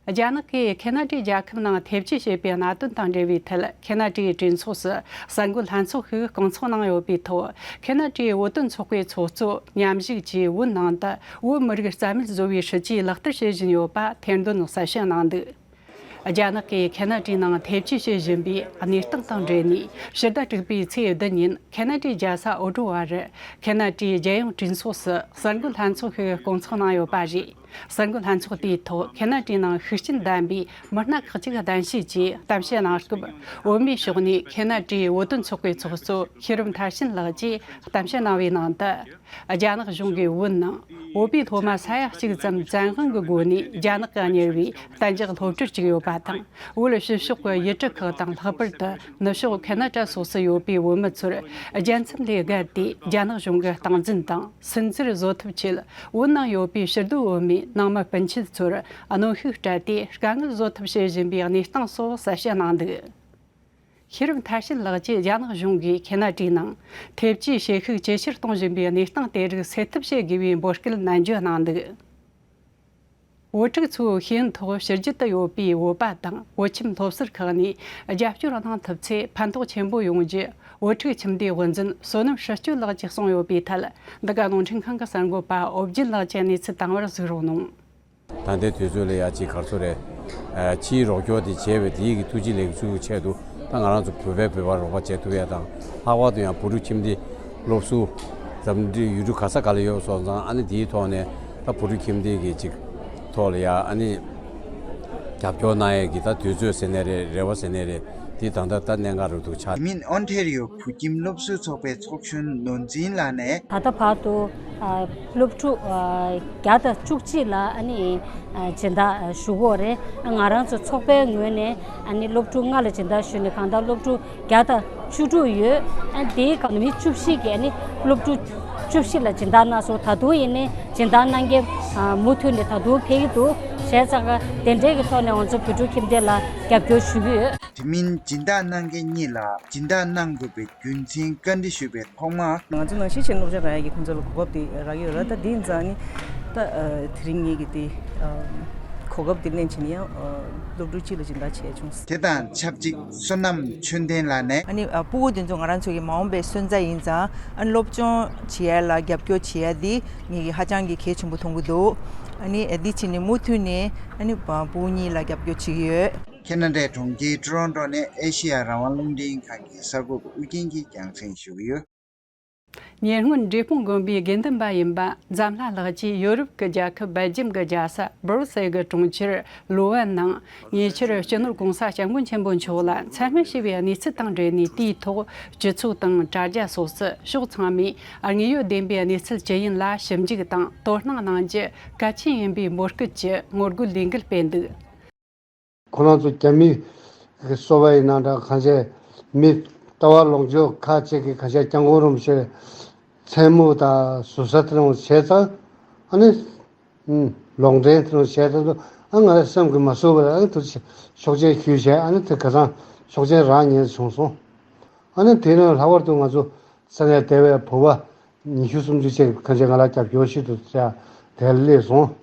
རྒྱ་ནག་གིས་ཁེ་ན་ཌའི་རྒྱལ་ཁབ་ནང་ཐེ་བྱུས་བྱས་པའི་གནད་དོན་དང་འབྲེལ་བའི་ཐད། ཁེ་ན་ཌའི་གྲོས་ཚོགས་སུ་གསར་འགོད་ལྷན་ཚོགས་ཤིག་སྐོང་ཚོགས་གནང་ཡོད་པའི་ཐོག་ཁེ་ན་ཌའི་བོད་དོན་ཚོགས་པའི་ཚོགས་གཙོ་མཉམ་ཞུགས་ཀྱིས་བོད་ནང་དུ་བོད་མི་རིགས་རྩ་མེད་བཟོ་བའི་སྲིད་ཇུས་ལག་བསྟར་བྱེད་བཞིན་ཡོད་པ་ཐེར་འདོན་གསལ་བཤད་གནང་འདུག་རྒྱ་ནག་གིས་ཁེ་ན་ཌའི་ནང་ཐེ་བྱུས་བྱེད་བཞིན་པའི་གནས་སྟངས་དང་འབྲེལ་ནས་ཕྱི་ཟླ་དྲུག་པའི་ཚེས་བདུན་ཉིན་ཁེ་ན་ཌའི་རྒྱལ་ས་ཨོ་ཊོ་ཝ་རུ་ཁེ་ན་ཌའི་རྒྱལ་ཡོངས་གྲོས་ཚོགས་སུ་གསར་འགོད་ལྷན་ཚོགས་ཤིག་སྐོང་ཚོགས་གནང་ཡོད་པ་རེད། གསར་འགོད་ལྷན་ཚོགས་དེའི་ཐོག་ཁེ་ན་ཌའི་ནང་ཤུགས་རྐྱེན་ལྡན་པའི་མི་སྣ་ཁག་ཅིག་གདན་ཞུས་ཀྱིས་གཏམ་བཤད་གནང་སྐབས། བོད་མིའི་ཕྱོགས་ནས་ཁེ་ན་ཌའི་བོད་དོན་ཚོགས་པའི་ཚོགས་གཙོ་ཤེས་རབ་མཐར་ཕྱིན་ལགས་ཀྱིས་གཏམ་བཤད་གནང་བའི་ནང་དུ། རྒྱ་ནག་གཞུང་གིས་བོད་ནང་བོད་པའི་སློབ་མ་ས་ཡ་གཅིག་ཙམ་བཙན་དབང་གི་སྒོ་ནས་རྒྱ་ནག་གི་གཉེར་བའི་གཏན་འཇགས་སློབ་གྲྭར་བཅུག་ཡོད་པ་དང་། བོད་ཕྱི་ཕྱོགས་ཀྱི་ཡུལ་གྲུ་ཁག་དང་། ལྷག་པར་དུ་ནུབ་ཕྱོགས་ཁེ་ན་ཌ་སོགས་སུ་ཡོད་པའི་བོད་མི་ཚོར་རྒྱལ་མཚམས་ལས་བརྒལ་ཏེ་རྒྱ་ནག་གཞུང་གི་སྟངས་འཛིན་དང་སུན་གཙེར་བཟོ་ཐབས་ཆེད། བོད་ནང་ཡོད་པའི་ཕྱིར་སྡོད་བོད་མིའི་ནང་མི་སྤུན་མཆེད་ཚོར་གནོན་ཤུགས་སྤྲད་དེ་དཀའ་ངལ་བཟོ་ཐབས་བྱེད་བཞིན་པའི་གནས་སྟངས་སོགས་གསལ་བཤད་གནང་འདུག་ཤེས་རབ་མཐར་ཕྱིན་ལགས་ཀྱིས་རྒྱ་ནག་གཞུང་གིས་ཁེ་ན་ཌའི་ནང་ཐེབས་ཇུས་བྱེད་ཤུགས་ཇེ་ཆེར་གཏོང་བཞིན་པའི་གནས་སྟངས་དེ་རིགས་སེལ་ཐབས་བྱེད་དགོས་པའི་འབོད་སྐུལ་ནན་བརྗོད་གནང་འདུག་བོད་ཕྲུག་ཚོའི་ཤེས་ཡོན་ཐོག་ཕྱི་རྒྱལ་དུ་ཡོད་པའི་བོད་པ་དང་བོད་ཁྱིམ་སློབ་གསར་ཁག་ནས་རྒྱབ་སྐྱོར་གནང་ཐུབ་ཚེ་ཕན་ཐོགས་ཆེན་པོ་ཡོང་རྒྱུ། བོད་ཕྲུག་ཁྱིམ་སྡེའི་དབུ་འཛིན་བསོད་ནམས་ཧྲི་སྐྱོད་ལགས་ཀྱིས་གསུངས་ཡོད་པའི་ཐད། འདི་ག་རླུང་འཕྲིན་ཁང་གི་གསར་འགོད་པ་ཨོ་བརྒྱུད་ལགས་ཀྱིས་གནས་ཚུལ་བཏང་བར་གཟིགས་རོགས་གནང་། ད་ལྟའི་དུས་ཚོད་ལ་ཡ་གཅིག་ག་རེ་ཟེར་རེད། ཨ་ཕྱིའི་རོགས་སྐྱོར་དེ་བྱས་པའི་དེའི་གི་ཐུགས་རྗེ་ལེགས་གསུང་གི་ཆེད་དུ་ད་ང་རང་ཚོ་བོད་པའི་བོད་པར་རོགས་པ་བྱེད་ཐུབ་ཡ་དང་། ལྷག་པར་དུ་ཡང་བོད་ཕྲུག་ཁྱིམ་སྡེ་སློབ་ཟུར་འཛམ་གླིང་ཡུལ་གྲུ་ག་ས་ག་ལ་ཡོད་སོང་ཙང་། ཨ་ནི་དེའི་ཐོག་ནས་ད་བོད་ཕྲུག་ཁྱིམ་སྡེ་གི་གཅིག་ཐོག་ལ་ཡ་ཨ་ནི་རྒྱབ་སྐྱོར་གནང་ཡས་ཀྱི་ད་དུས་ཚོད་ཟེར་ནའི་རེད། རེ་བ་ཟེར་ནའི་རེད། དེ་ད་ལྟ་ད་གནད་འགག་རུ་འདུག་ཆགས། དེ་མིན་ཨོན་ཐེ་རི་ཡོ་བོད་ཁྱིམ་སློབ་ཟུར་ཚོགས་པའི་ཚོགས་གཞོན་ནོར་འཛིན་ལགས་ནས། ད་ལྟ་བར་དུ་ཨ་སློབ་ཕྲུག་ཨ་བརྒྱ་དང་བཅུ་གཅིག་ལ་ཨ་ནི་ཨ་སྦྱིན་བདག་ཞུ་གི་ཡོད་རེད། ང་རང་ཚོ་ཚོགས་པའི་ངོས་ནས་ཨ་ནི་སློབ་ཕྲུག་ལྔ་ལ་སྦྱིན་བདག་ཞུས་ནས་གང་ལྟར་སློབ་ཕྲུག་བརྒྱ་དང་བཅུ་དྲུག་ཡོད། ཨ་དེའི་སྒང་མི་བཅུ་བཞི་གིས་ཨ་ནི་སློབ་ཕྲུག་བཅུ་བཞི་ལ་སྦྱིན་བདག་གནང་སོང་། ད་དུང་ཡིན་ནའི་སྦྱིན་བདག་གནང་མཁན་ཨ་མུ་མཐུད་ནས་ད་དུང་འཕེལ་གྱི་འདུག་བྱས་ཙང་ཀ་དེ་འདྲའི་གི་ཐོག་ནས་ང་ཚོ་བོད་ཕྲུག་ཁྱིམ་སྡེ་ལ་རྒྱབ་སྐྱོར་ཞུ་གི་ཡོད། དེ་མིན་སྦྱིན་བདག་གནང་མཁན་གཉིས་ལ་སྦྱིན་བདག་གནང་དགོས་པའི་རྒྱུ་མཚན་བཀའ་འདྲི་ཞུས་པའི་ཐོག་མར། ང་ཚོ་ནང་བཞིན་བྱས་ནས་སློབ་སྦྱོང་རག་ཡས་ཀྱི་ཁོང་ཚོ་ལ་གོ་སྐབས་དེ་རག་གི་ཡོད་རེད། ད་དེ་ཡིན་ཙང་ནི་ད་ཨ་དེ་རིང་ངེད་ཀྱི་དེ་ཨ་གོ་སྐབས་དེ་ལེན་བྱས་ནས་ཡང་ཨ་སློབ་ཕྲུག་གཅིག་ལ་སྦྱིན་བདག་བྱས་བྱུང་། དེ་དང་ཆབས་ཅིག་བསོད་ནམས་ཆོས་ལྡན་ལགས་ནས། ཨ་ནི་ཨ་སྤུ་གུ་དེ་ཚོ་ང་རང་ཚོ་གི་མ་འོངས་པའི་སོན་རྩ་ཡིན་ཙང་། ཨ་ནི་སློབ་སྦྱོང་བྱེད་ཡ་ལ་རྒྱབ་སྐྱོར་བྱེད་ཡ་དེ་ངེད་ཀྱིས་ཧ་ཅང་གི་གལ་ཆེན་པོ་མཐོང་གི་འདུག་ཨ་ནི་ཨ་འདི་བྱས་ནས་མུ་མཐུད་ནས་ཨ་ནི་ཨ་སྤུ་གུ་གཉིས་ལ་རྒྱབ་སྐྱོར་བྱེད་ཀྱི་ཡོད། ཁེ་ན་ཌའི་གྲོང་ཁྱེར་ཊོ་རོན་ཊོ་ནས་ཨེ་ཤེ་ཡ་རང་དབང་རླུང་འཕྲིན་ཁང་གི་གསར་འགོད་པ་ཨུ་རྒྱན་གྱིས་རྒྱང་སྲིང་ཞུ་གི་ཡོད། ཉེ་སྔོན་འབྲས་སྤུངས་དགོན་པའི་དགེ་འདུན་པ་ཡིན་པ་འཛམ་ལྷ་ལགས་ཀྱིས་ཡོ་རོབ་ཀྱི་རྒྱལ་ཁབ་སྦེལ་ཇམ་གྱི་རྒྱལ་ས་སྦུར་སེལ་གྱི་གྲོང་ཁྱེར་ལུ་ཝན་ནང་ཉེ་ཆར་སྤྱི་ནོར་༸གོང་ས་༸སྐྱབས་མགོན་ཆེན་པོ་མཆོག་ལ་མཚན་སྨད་བྱས་པའི་གནས་ཚུལ་དང་འབྲེལ་ནས། དེའི་ཐོག་སྤྱི་ཚོགས་དང་དྲ་རྒྱ་སོགས་སུ་ཕྱོགས་ཚང་མས་དངོས་ཡོད་བདེན་པའི་གནས་ཚུལ་ཅི་ཡིན་ལ་ཞིབ་འཇུག་དང་དོ་སྣང་གནང་རྒྱུ་གལ་ཆེན་ཡིན་པའི་འབོད་སྐུལ་གྱི་ངོ་རྒོལ་ལས་འགུལ་སྤེལ་འདུག་ཁོ་རང་ཚོ་རྒྱ་མི་གི་སོ་པ་ཡིན་ན་འདྲ། གང་བྱས་མི་ ལྟ་བ་ལོངས་སྤྱོད་ཁ་ཅིག་གི་ཁ་ཤས་སྐྱབས་མགོན་རིན་པོ་ཆེ་མཚན་སྨོད་དང་ཟུར་ཟ་དེ་རང་བྱས་ཙང་ཨ་ནི། ཨུམ། ལོག་འདྲེན་དེ་རང་བྱས་ཙང་ཨ་ང་རའི་སེམས་ཀྱི་མ་བཟོད་པར་ཨ་ནི་དུ་ཆོག་མཆན་ཞུས་བྱས་ཨ་ནི་དེ་ཁ་སང་ཆོག་མཆན་རག་ཉེན་བྱུང་སོང་། ཨ་ནི་དེ་ནས་ལྷག་པར་དུ་ང་ཚོ་ས་གནས་དེ་བའི་བོད་པ་ཉི་ཤུ་སུམ་ཅུ་ཅིག་ཁ་ཤས་ང་ལ་རྒྱབ་སྐྱོར་ཞུས་འདུག་ཟེར་དེ་སླེབས་སོང་།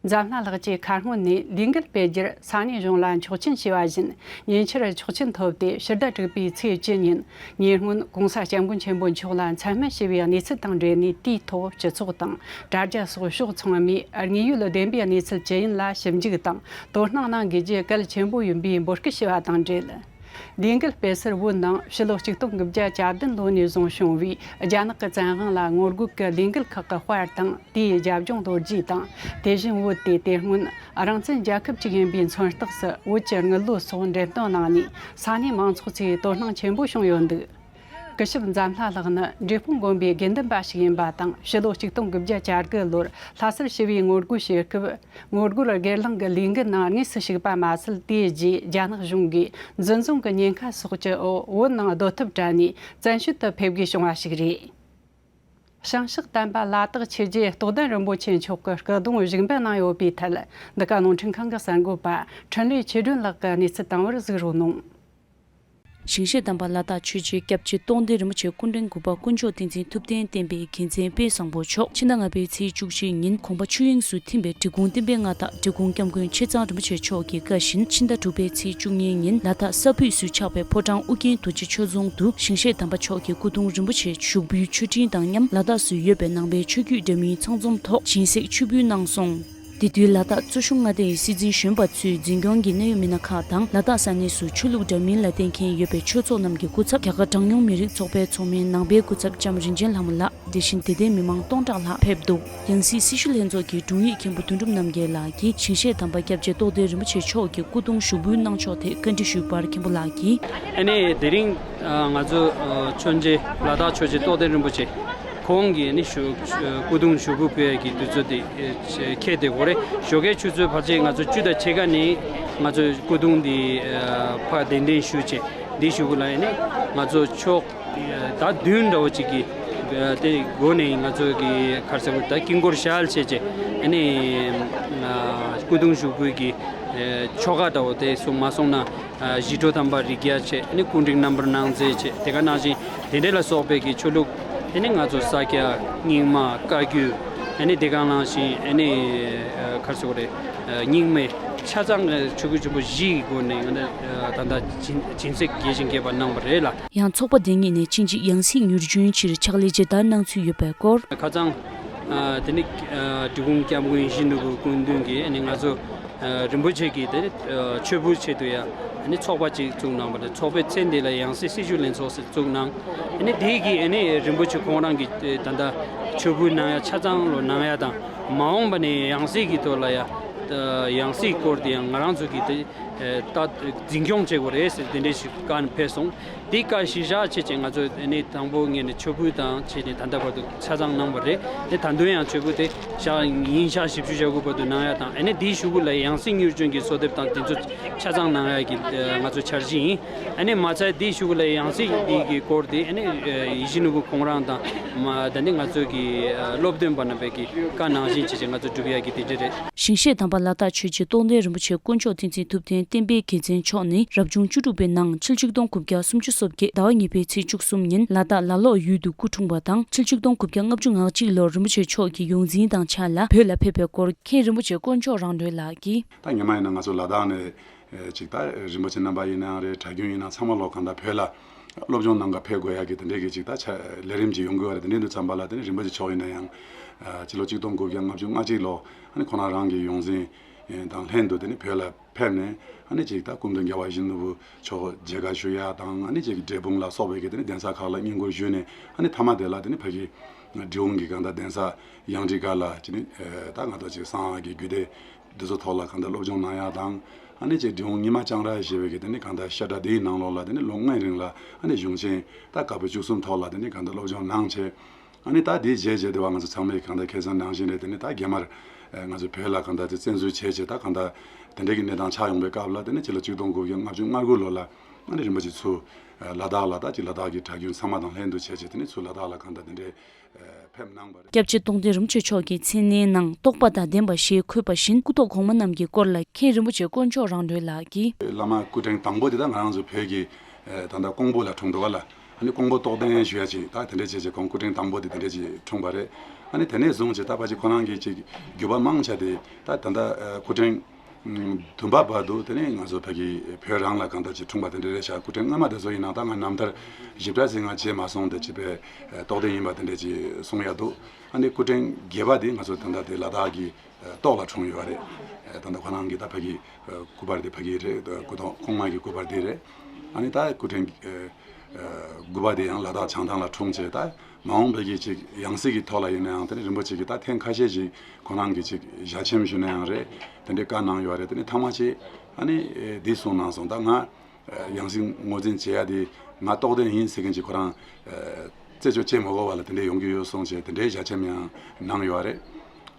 འཛམ་ལྷ་ལགས་ཀྱིས་ཁ་སྔོན་ནས་ལས་འགུལ་སྤེལ་རྒྱུར་ས་གནས་གཞུང་ལ་ཆོག་མཆན་ཞུས་པ་བཞིན་ཉེ་ཆར་ཆོག་མཆན་ཐོབ་སྟེ་ཕྱི་ཟླ་དྲུག་པའི་ཚེས་བཅུ་ཉིན་ཉེ་སྔོན་༸གོང་ས་༸སྐྱབས་མགོན་ཆེན་པོ་མཆོག་ལ་མཚན་སྨད་ཞུས་པའི་གནས་ཚུལ་དང་འབྲེལ་ནས་དེའི་ཐོག་སྤྱི་ཚོགས་དང་དྲ་རྒྱ་སོགས་ཕྱོགས་ཚང་མས་དངོས་ཡོད་བདེན་པའི་གནས་ཚུལ་ཅི་ཡིན་ལ་ཞིབ་འཇུག་དང་དོ་སྣང་གནང་དགོས་རྒྱུ་གལ་ཆེན་པོ་ཡིན་པའི་འབོད་སྐུལ་ཞུས་པ་དང་འབྲེལ། ལས་འགུལ་སྤེལ་སར་བོད་ནང་ཕྱི་ལོ་ཆིག་སྟོང་དགུ་བརྒྱ་གྱ་བདུན་ལོ་ནས་བཟུང་བྱུང་བའི་རྒྱ་ནག་གི་བཙན་དབང་ལ་ངོ་རྒོལ་གྱི་ལས་འགུལ་ཁག་གི་དཔལ་དང་དེའི་རྒྱབ་ལྗོངས་ལོ་རྒྱུས་དང་། དེ་བཞིན་བོད་དེ་དེ་སྔོན་རང་བཙན་རྒྱལ་ཁབ་ཅིག་ཡིན་པའི་མཚོན་རྟགས་སུ་བོད་ཀྱི་དངུལ་ལོ་སོགས་འགྲེམས་སྟོན་གནང་ནས་ས་གནས་མང་ཚོགས་ཚོས་དོ་སྣང་ཆེན་པོ་བྱུང་ཡོད་འདུག་སྐུ་ཞབས་འཛམ་ལྷ་ལགས་ནི་འབྲས་སྤུངས་དགོན་པའི་དགེ་འདུན་པ་ཞིག་ཡིན་པ་དང་། ཕྱི་ལོ་ཆིག་སྟོང་དགུ་བརྒྱ་གྱ་དགུ་ལོར་ལྷ་སར་ཞི་བའི་ངོ་རྒོལ་བྱེད་སྐབས། ངོ་རྒོལ་སྒེར་ལངས་ཀྱི་ལས་འགུལ་ནང་དངོས་སུ་ཞུགས་པ་མ་ཟད། དེའི་རྗེས་རྒྱ་ནག་གཞུང་གིས་འཛིན་བཟུང་གི་ཉེན་ཁ་སོགས་ཀྱི་འོག་བོད་ནང་སྡོད་ཐབས་བྲལ་ནས་བཙན་བྱོལ་དུ་ཕེབས་དགོས་བྱུང་བ་ཞིག་རེད། བྱང་ཕྱོགས་བསྟན་པ་ལ་དྭགས་ཆོས་རྗེ་རྟོགས་ལྡན་རིན་པོ་ཆེ་མཆོག་གི་སྐུ་གདུང་བཞུགས་འབུལ་གནང་ཡོད་པའི་ཐད། འདི་ག་རླུང་འཕྲིན་ཁང་གི་གསར་འགོད་པ་འཕྲིན་ལས་ཆོས་སྒྲོན་ལགས་ཀྱིས་གནས་ཚུལ་དང་པོར་གཟིགས་རོགས་གནང་། ཞིང་གཤེགས་དམ་པ་ལ་དྭགས་ཆོས་རྗེ་སྐྱབས་རྗེ་རྟོགས་ལྡན་རིན་པོ་ཆེ་སྐུ་ཕྲེང་དགུ་པ་དཀོན་མཆོག་བསྟན་འཛིན་ཐུབ་བསྟན་བསྟན་པའི་རྒྱལ་མཚན་དཔལ་བཟང་པོ་མཆོག་ཕྱི་ཟླ་ལྔ་པའི་ཚེས་བཅུ་གཅིག་ཉིན་གོང་པ་ཆོས་དབྱིངས་སུ་ཐིམ་པའི་འབྲི་གུང་བསྟན་པའི་མངའ་བདག་འབྲི་གུང་སྐྱབས་མགོན་ཆེ་ཚང་རིན་པོ་ཆེ་མཆོག་གི་བཀའ་བཞིན། ཕྱི་ཟླ་དྲུག་པའི་ཚེས་བཅུ་གཉིས་ཉིན་ལ་དྭགས་ས་ཕུད་སུ་ཆགས་པའི་ཕོ་བྲང་ཨུ་རྒྱན་རྡོ་རྗེ་ཆོས་རྫོང་དུ་ཞིང་གཤེགས་དམ་པ་མཆོག་གི་སྐུ་གདུང་རིན་པོ་ཆེ་བཞུགས་འབུལ་མཆོད་སྤྲིན་དང་མཉམ་ལ་དྭགས་སུ་ཡོད་པའི་ནང་པའི་ཆོས་བརྒྱུད་འདྲ་མིན་ཚང་འཛོམས་ཐོག་སྦྱིན་སྲེག་མཆོད་འབུལ་གནང་སོང་། དེ་དུས་ལ་དྭགས་གཙོ་གཞུང་མངའ་སྡེའི་སྲིད་འཛིན་གཞོན་པ་ཚོས་འཛིན་སྐྱོང་གི་གནད་ཡོད་མི་སྣ་ཁག་དང་ལ་དྭགས་ས་གནས་སུ་ཆོས་ལུགས་འདྲ་མིན་ལ་བརྟེན་མཁན་ཡོད་པའི་ཆོས་ཚོགས་རྣམས་ཀྱི་སྐུ་ཚབ་རྒྱ་གར་གྲངས་ཉུང་མི་རིགས་ཚོགས་པའི་ཚོགས་མི་ནང་པའི་སྐུ་ཚབ་ལྕམ་རིན་ཆེན་ལྷ་མོ་ལགས། དེ་བཞིན་དད་ལྡན་མི་མང་སྟོང་ཕྲག་ལྷག་ཕེབས་འདུག་ཡང་སྲིད་སྲི་ཞུ་ལྷན་ཚོགས་ཀྱི་དྲུང་ཡིག་མཁན་པོ་དོན་གྲུབ་རྣམ་རྒྱལ་ལགས་ཀྱིས་ཞིང་གཤེགས་དམ་པ་སྐྱབས་རྗེ་རྟོགས་ལྡན་རིན་པོ་ཆེ་མཆོག་གི་སྐུ་གདུང་ཞུགས་འབུལ་གནང་ཕྱོགས་ཐད་བཀའ་འདྲི་ཞུས་པར་མཁན་པོ་ལགས་ཀྱིས། ཨ་ནི་དེ་རིང་ང་ཚོ་མཆོད་མཇལ་ལ་དྭགས་ཆོས་རྗེ་རྟོགས་ལྡན་རིན་པོ་ཆེ་ཁོང་གི་ཨ་ནི་ཞུ་སྐུ་གདུང་ཞུགས་འབུལ་ཕུལ་ཡས་ཀྱི་དུས་ཚོད་དེ་ཁེལ་བསྡད་ཡོད་རེད། ཞོགས་ཀའི་ཆུ་ཚོད་ཕལ་ཆེར་ང་ཚོ་བཅུ་དང་ཕྱེད་ཀ་ནས་ང་ཚོ་སྐུ་གདུང་འདི་ཕར་གདན་འདྲེན་ཞུས་བྱས་འདི་ཞུ་གི་ལ་ཨ་ནི་ང་ཚོ་ཕྱོགས། ད་བདུན་འདྲ་བོ་ཅིག་གི་དེ་སྒོ་ནས་ང་ཚོ་གི་ག་རེ་ཟེར་དགོས་རེད། ད་དཀྱིལ་འཁོར་ཞལ་ཕྱེ་བྱས་ཨ་ནི་སྐུ་གདུང་ཞུགས་འབུལ་གྱི་ཆོ་ག་འདྲ་བོ་དེ་སོང་མ་སོང་ན་ཞི་ཁྲོ་དམ་པ་རིགས་བརྒྱ་བྱས་ཨ་ནི་སྐུ་ཕྲེང་རྣམ་པར་སྣང་མཛད་བྱས་དེ་ག་ནང་བཞིན་དེ་འདྲ་ལ་སོགས་པའི་གི་ཆོས་ལུགས་ཨ་ནི་ང་ཚོ་ས་སྐྱ་རྙིང་མ་བཀའ་བརྒྱུད་ཨ་ནི་དེ་ག་ནང་བཞིན་ཨ་ནི་ག་རེ་ཟེར་དགོས་རེད། རྙིང་མའི་ཆ་ཚང་ཆོས་སྐུ་ཆེན་པོ་བཞི་ཡི་སྒོ་ནས་ད་ལྟ་སྦྱིན་སྦྱིན་སྲེག་རྒྱས་ཤིང་རྒྱས་པ་གནང་བ་རེད་ལ། ཡང་ཚོགས་པ་དེ་གཉིས་ནས་ཕྱིན་ཆད་ཡང་སྲིད་མྱུར་འབྱོན་ཕྱིར་ཕྱག་ལས་ཇི་ལྟར་གནང་ཚུལ་ཡོད་པའི་སྐོར། ཁ་སང་དེ་ནི་འབྲི་གུང་སྐྱབས་མགོན་ཡིད་བཞིན་ནོར་བུ་སྐུ་མདུན་གྱིས་ང་ཚོ་རིན་པོ་ཆེ་གིས་དེ་མཆོད་འབུལ་ཆེད་དུ་ཡང་ཚོགས་པ་ཅིག་བཙུགས་གནང་བ་རེད། ཚོགས་པའི་མཚན་དེ་ལ་ཡང་སྲིད་སྲི་ཞུ་ལྷན་ཚོགས་ཟེར་བཙུགས་གནང་། དེ་གིས་རིན་པོ་ཆེ་ཁོང་རང་གིས་ད་ལྟ་མཆོད་འབུལ་གནང་ཡ་ཆ་ཚང་ལོ་གནང་ཡ་དང་མ་འོངས་པ་ནས་ཡང་སྲིད་ཀྱི་ཐོག་ལ་ཡ། ཡང་སྲིད་སྐོར་དེ་ཡང་ང་རང་ཚོ་གིས་དེ་ད་འཛིན་སྐྱོང་བྱེད་དགོས་རེད་ཟེར་དེ་འདྲས་ཞིག་བཀའ་ཕེབས་སོང་། དེ་བཀའ་གཞིར་བཞག་བྱས་བྱས་ང་ཚོས་ཨ་ནི་དང་པོ་ངོས་ནས་མཆོད་འབུལ་དང་བྱས་ནས་ད་ལྟ་བར་དུ་ཆ་ཚང་གནང་བ་རེད། དེ་ད་དུང་ཡང་མཆོད་འབུལ་དེ་ཞག་ཉིན་ཞག་བཞི་བཅུ་ཞེ་དགུ་བར་དུ་གནང་ཡ་དང་ཨ་ནི་དེའི་གཞུག་གུ་ལ་ཡང་སྲིད་མྱུར་འབྱོན་གྱི་གསོལ་འདེབས་དང་དེ་ཚོ་ཆ་ཚང་གནང་ཡ་གི་ང་ཚོ་འཆར་གཞི་ཡིན། ཨ་ནི་མ་ཚད་དེའི་གཞུག་གུ་ལ་ཡང་སྲིད་འདི་གི་སྐོར་དེ་ཨ་ནི་ཡིད་བཞིན་ནོར་བུ་ཁོང་རང་དང་མ་ད་ནི་ང་ཚོ་གི་སློབ་སྟོན་པ་རྣམ་པས་ཀྱི་བཀའ་ནང་བཞིན་བྱས་བྱས་ང་ཚོ་སྒྲུབ་ཡ་གི་དེ་འདྲ་རེད། ཞིང་གཤེགས་དམ་པ་ལ་དྭགས་ཆོས་རྗེ་རྟོགས་ལྡན་རིན་པོ་ཆེ་དཀོན་མཆོག་བསྟན་འཛིན་ཐུབ་བསྟན་བསྟན་པའི་རྒྱལ་མཚན་མཆོག་ནི་རབ་བྱུང་བཅུ་དྲུག་པའི་ནང་ཕྱི་ལོ་ཆིག་སྟོང་དགུ་བརྒྱ་སུམ་ཅུ་སོ་བརྒྱད་ཟླ་བ་གཉིས་པའི་ཚེས་བཅུ་གསུམ་ཉིན་ལ་དྭགས་ལ་ལོག་ཡུལ་དུ་སྐུ་འཁྲུངས་པ་དང་ཕྱི་ལོ་ཆིག་སྟོང་དགུ་བརྒྱ་ལྔ་བཅུ་ང་གཅིག་ལོར་རིན་པོ་ཆེ་མཆོག་གི་ཡོངས་འཛིན་དང་ཕྱག་ལ་བོད་ལ་ཕེབས་པའི་སྐོར་མཁན་རིན་པོ་ཆེ་དཀོན་མཆོག་རང་གྲོལ་ལགས་ཀྱིས། ད་སྔོན་མ་ཡིན་ན་ང་ཚོ་ལ་དྭགས་ནས་ཅིག་ད་རིན་པོ་ཆེ་རྣམ་པ་ཡིན་ནའང་རེད། གྲྭ་རྒྱུན་ཡིན་ན་ཚང་མ་ལོག་གང་ལྟར་བོད་ལ་སློབ་སྦྱོང་གནང་ག་ཕེབས་དགོས་ཡ་གི་དེ་འདྲའི་གི་ཅིག་ད་ཆ་ལས་རིམ་ཅིག་ཡོང་གི་ཡོད་རེད། དེ་འདྲའི་དུས་ཙམ་པ་ལ་དེ་ནི་རིན་པོ་ཆེ་མཆོག་ཡིན་ན་ཡང་ཕྱི་ལོ་ཆིག་སྟོང་དགུ་བརྒྱ་ལྔ་བཅུ་ང་གཅིག་ལོ་ཨ་ནི་ཁོ་རང་རང་གི་ཡོངས་འཛིན་དང་ལྷན་དུ་དེ་ནི་བོད་ལ་ཕེབས་ནས་ཨ་ནི་ཅིག་ད་སྐུ་མདུན་རྒྱལ་བ་ཡིད་བཞིན་ནོར་བུ་མཆོག་མཇལ་ཁ་ཞུ་ཡ་དང་ཨ་ནི་ཅིག་འབྲས་སྤུངས་ལ་སོགས་པའི་གི་དེ་ནི་གདན་ས་ཁག་ལ་བསྙེན་བཀུར་ཞུས་ནས་ཨ་ནི་མཐའ་མ་དེ་ལ་དེ་ནི་ཕ་གི་འབྲི་གུང་གི་གང་ལྟར་གདན་ས་ཡང་ཁྲི་ཀ་ལ་ཅིག་ནི་ད་ང་ཚོ་ཅིག་གསང་སྔགས་ཀྱི་རྒྱུད་སྡེ། འདི་ཚོ་ཐོག་ལ་གང་ལྟར་སློབ་སྦྱོང་གནང་ཡ་དང་ཨ་ནི་ཅིག་འབྲི་གུང་རྙིང་མ་ལྕང་ར་ཞེས་པའི་གི་དེ་ནི་གང་ལྟར་བཤད་གྲྭ་འདིའི་ནང་ལོགས་ལ་དེ་ནི་ལོ་ལྔའི་རིང་ལ་ཨ་ནི་གཞུང་ཆེན་ད་བཀའ་པོད་བཅུ་གསུམ་ཐོག་ལ་དེ་ནི་གང་ལྟར་སློབ་སྦྱོང་གནང་བྱས་ཨ་ནི་ད་དེའི་རྗེས་རྗེས་དེ་བ་ང་ཚོ་ཚང་མས་གང་ལྟར་ཁ་སང་ནང་བཞིན་རེད། དེ་ནི་ད་རྒྱ་དམར་ང་ཚོ་བོད་ལ་གང་ལྟར་དེ་བཙན་འཛུལ་བྱས་བྱས་ད་གང་ལྟར་དེ་འདྲའི་གི་གནས་སྟངས་ཆགས་ཡོང་པའི་སྐབས་ལ་དེ་ནི་ཕྱི་ལོ་ཆིག་སྟོང་དགུ་བརྒྱ་ལྔ་བཅུ་ང་དགུ་ལོ་ལ་ ཨ་ནི་རིན་པོ་ཆེ་ཚུར་ལ་དྭགས་ལ་ད་ཅིག་ལ་དྭགས་ཀྱི་གྲྭ་རྒྱུན་ཚང་མ་དང་ལྷན་དུ་བྱས་བྱས་དེ་ནས་ཚུར་ལ་དྭགས་ལ་གང་ལྟར་དེ་འདྲའི་ཕེབས་གནང་བ་རེད། སྐྱབས་རྗེ་རྟོགས་ལྡན་རིན་པོ་ཆེ་མཆོག་གི་མཚན་གནས་ནང་རྟོགས་པ་དང་ལྡན་པ་ཞེས་འཁོད་པ་བཞིན་སྐུ་ཐོག་གོང་མ་རྣམས་ཀྱི་སྐོར་ལ་མཁན་རིན་པོ་ཆེ་དཀོན་མཆོག་རང་གྲོལ་ལགས་ཀྱིས། བླ་མ་སྐུ་ཕྲེང་དང་པོ་དེ་ད་ང་རང་ཚོ་བོད་ཀྱི་ད་ལྟ་ཀོང་པོ་ལ་འཁྲུངས་འདུག་བ་ལ། ཨ་ནི་ཀོང་པོ་རྟོགས་ལྡན་ཞུ་ཡ་ཅིག་ད་དེ་འདྲས་བྱས་བྱས་ཁོང་སྐུ་ཕྲེང་དང་པོ་དེ་དེ་འདྲས་ཅིག་འཁྲུངས་པ་རེད། ཨ་ནི་དེ་ནས་བཟུང་བྱས་ད་ཕལ་ཆེར་ཁོ་རང་གི་ཅིག་བརྒྱུད་པ་མང་ཆེ་དེ་ད་ད་ལྟ་སྐུ་ཕྲེང་བདུན་པ་བར་དུ་དེ་ནས་ང་ཚོ་ཕ་གི་བོད་རང་ལ་གང་ལྟར་ཅིག་འཁྲུངས་པ་དེ་འདྲ་རེད་ཤག་སྐུ་ཕྲེང་སྔ་མ་དེ་ཚོ་ཡིན་ན་ད་ང་རྣམ་ཐར་ཞིབ་ཕྲ་ཞིག་ང་བྱས་མ་སོང་། དེ་ཅིག་པའི་རྟོགས་ལྡན་ཡིན་པ་དེ་འདྲ་ཅིག་གསུང་ཡ་འདུག་ཨ་ནི་སྐུ་ཕྲེང་བརྒྱད་པ་དེ་ང་ཚོ་ད་ལྟ་དེ་ལ་དྭགས་ཀྱི་ཏོག་ལ་འཁྲུངས་ཡོད་རེད། ད་ལྟ་ཁོ་རང་གི་ད་ཕ་གི་སྐུ་པར་དེ་ཕ་གི་རེད། སྐུ་ཐོག་ཁོང་མ་གི་སྐུ་པར་དེ་རེད། ཨ་ནི་ད་སྐུ་ཕྲེང་དགུ་པ་དེ་ཡང་ལ་དྭགས་བྱང་ཐང་ལ་འཁྲུངས་བྱས་ད་མ་འོངས་པའི་གི་ཅིག་ཡང་སྲིད་ཀྱི་ཐོག་ལ་ཡིན་ན་ཡང་དེ་ནི་རིན་པོ་ཆེ་གི་ད་ཐེངས་ཁ་ཤས་ཤིག་ཁོ་རང་གི་ཅིག་ཞལ་ཆེམས་ཞུ་ན་ཡང་རེད། དེ་འདྲའི་བཀའ་གནང་ཡོད་རེད། དེ་ནི་ཐ་མ་ཅིག་ཨ་ནི་འདི་གསུངས་གནང་སོང་། ད་ང་ཡང་སྲིད་ངོས་འཛིན་བྱེད་ཡ་དེ་ང་རྟོགས་ལྡན་ཡིན་ཟེར་མཁན་ཅིག་ཁོ་རང་རྩད་གཅོད་བྱེད་མ་དགོས་པ་ལ་དེ་འདྲའི་ཡོང་གི་ཡོད་གསུངས་བྱས་དེ་འདྲའི་ཞལ་ཆེམས་ཡང་གནང་ཡོད་རེད།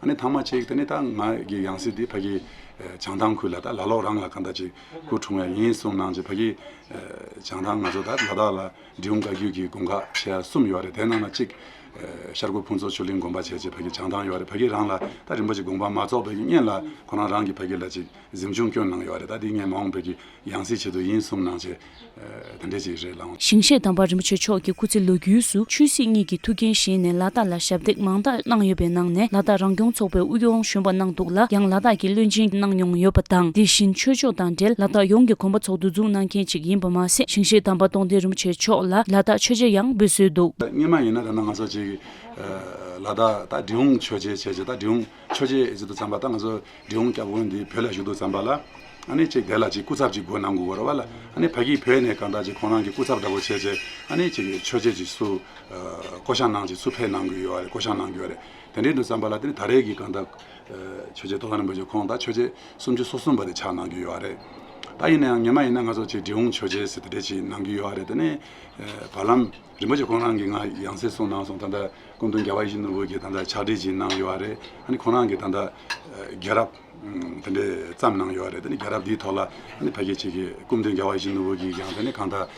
ཨ་ནི་ཐ་མ་ཅིག་དེ་ནི་ད་ང་གི་ཡང་སྲིད་འདི་ཕ་གི་བྱང་ཐང་ཁུལ་ལ་ད་ལ་ལོག་རང་ལ་གང་ལྟར་ཅིག་སྐུ་འཁྲུངས་ཡ་ཡིན་གསུངས་གནང་བྱས་ཕ་གི་བྱང་ཐང་ང་ཚོ་ད་ལ་དྭགས་ལ་འབྲི་གུང་བཀའ་བརྒྱུད་ཀྱི་དགོན་ཁག་ཆེ་གསུམ་ཡོད་རེད། དེ་ནང་ན་གཅིག་ཤར་སྒོ་ཕུན་ཚོགས་ཆོས་གླིང་དགོན་པ་བྱས་བྱས་ཕ་གི་བྱང་ཐང་ཡོད་རེད། ཕ་གི་རང་ལ་ད་རིན་པོ་ཆེ་དགོངས་པ་མ་རྫོགས་པའི་གི་སྔོན་ལ་ཁོ་རང་རང་གི་ཕ་གི་ལ་ཅིག་གཟིམ་ཆུང་བསྐྱོན་གནང་ཡོད་རེད། ད་འདི་ངས་མ་འོངས་པའི་གི་ཡང་སྲིད་ཆེད་དུ་ཡིན་གསུངས་གནང་བྱས་དེ་འདྲས་ཅིག་རེད་ལགས། ཞིང་གཤེགས་དམ་པ་རིན་པོ་ཆེ་མཆོག་གིས་སྐུ་ཚེ་ལོ་རྒྱུས་སུ་ཆོས་སྲིད་གཉིས་ཀྱི་ཐུགས་འགན་བཞེས་ནས་ལ་དྭགས་ལ་ཞབས་འདེགས་མང་དག་གནང་ཡོད་པའི་ནང་ནས་ལ་དྭགས་རང་སྐྱོང་ཚོགས་པའི་དབུ་སྐྱོང་གཞོན་པ་གནང་འདུག་ལ། ཡང་ལ་དྭགས་ཀྱི་བློན་ཆེན་གནང་མྱོང་ཡོད་པ་དང་། དེ་བཞིན་ཆོས་ཕྱོགས་དང་འབྲེལ་ལ་དྭགས་ཡོངས་ཀྱི་དགོན་པ་ཚོགས་འདུ་འཛུགས་གནང་མཁན་ཅིག་ཡིན་པ་མ་ཟད། ཞིང་གཤེགས་དམ་པ་རྟོགས་ལྡན་རིན་པོ་ཆེ་མཆོག་ལ་ལ་དྭགས་ཆོས་རྗེ་ཡང་འབོད་སྲོལ་འདུག་སྔོན་མ་ཡིན་ན་ད་ནང་ང་ཚོ་ཅིག་ལ་དྭགས་ད་འབྲི་གུང་ཆོས་རྗེ་བྱས་བྱས་ད་འབྲི་གུང་ཆོས་རྗེ་ཟེར་དུས་ཙམ་པ་ད་ང་ཚོ་འབྲི་གུང་སྐྱབས་མགོན་འདི་བོད་ལ་བཞུགས་དུས་ཙམ་པ་ལ་ཨ་ནི་ཅིག་དེ་ལ་ཅིག་སྐུ་ཚབ་ཅིག་དགོས་གནང་དགོས་རེད་བ་ལ། ཨ་ནི་ཕ་གིའི་བོད་ནས་གང་ལྟར་ཅིག་ཁོང་རང་གི་སྐུ་ཚབ་འདྲ་པོ་བྱས་བྱས་ཨ་ནི་ཅིག་ཆོས་རྗེ་ཅིག་སུ་བསྐོ་བཞག་གནང་ཅིག་སུ་ཕེབས་གནང་གི་ཡོད་རེད། བསྐོ་བཞག་གནང་གི་ཡོད་རེད། དེ་འདྲའི་དུས་ཙམ་པ་ལ་དེ་ནི་ད་རེས་ཀྱི་གང་ལྟར་ཆོས་རྗེ་རྟོགས་ལྡན་རིན་པོ་ཆེ་ཁོང་ད་ཆོས་རྗེ་སུམ་ཅུ་སོ་གསུམ་པ་དེ་ཆགས་གནང་གི་ཡོད་རེད། ད་ཡིན་ན་ཡང་སྔོན་མ་ཡིན་ན་ང་ཚོ་ཅིག་འབྲི་གུང་ཆོས་རྗེ་ཟེར་དེ་འདྲས་ཅིག་གནང་གི་ཡོད་རེད། དེ་ནས་བར་ལམ་རིན་པོ་ཆེ་ཁོང་རང་གིས་ང་ཡང་སྲིད་གསུངས་གནང་སོང་། ད་ལྟ་སྐུ་མདུན་རྒྱལ་བ་ཡིད་བཞིན་ནོར་བུ་གིས་ད་ལྟ་ཕྱག་བྲིས་ཅིག་གནང་ཡོད་རེད། ཨ་ནི་ཁོང་རང་གིས་ད་ལྟ་རྒྱལ་རབས་དེ་འདྲས་བརྩམས་གནང་ཡོད་རེད། དེ་ནི་རྒྱལ་རབས་འདིའི་ཐོག་ལ་ཨ་ནི་ཕ་གི་ཅིག་གིས་སྐུ་མདུན་རྒྱལ་བ་ཡིད་བཞིན་ནོར་བུ་གིས་ཀྱང་དེ་ནི་གང་ལྟར་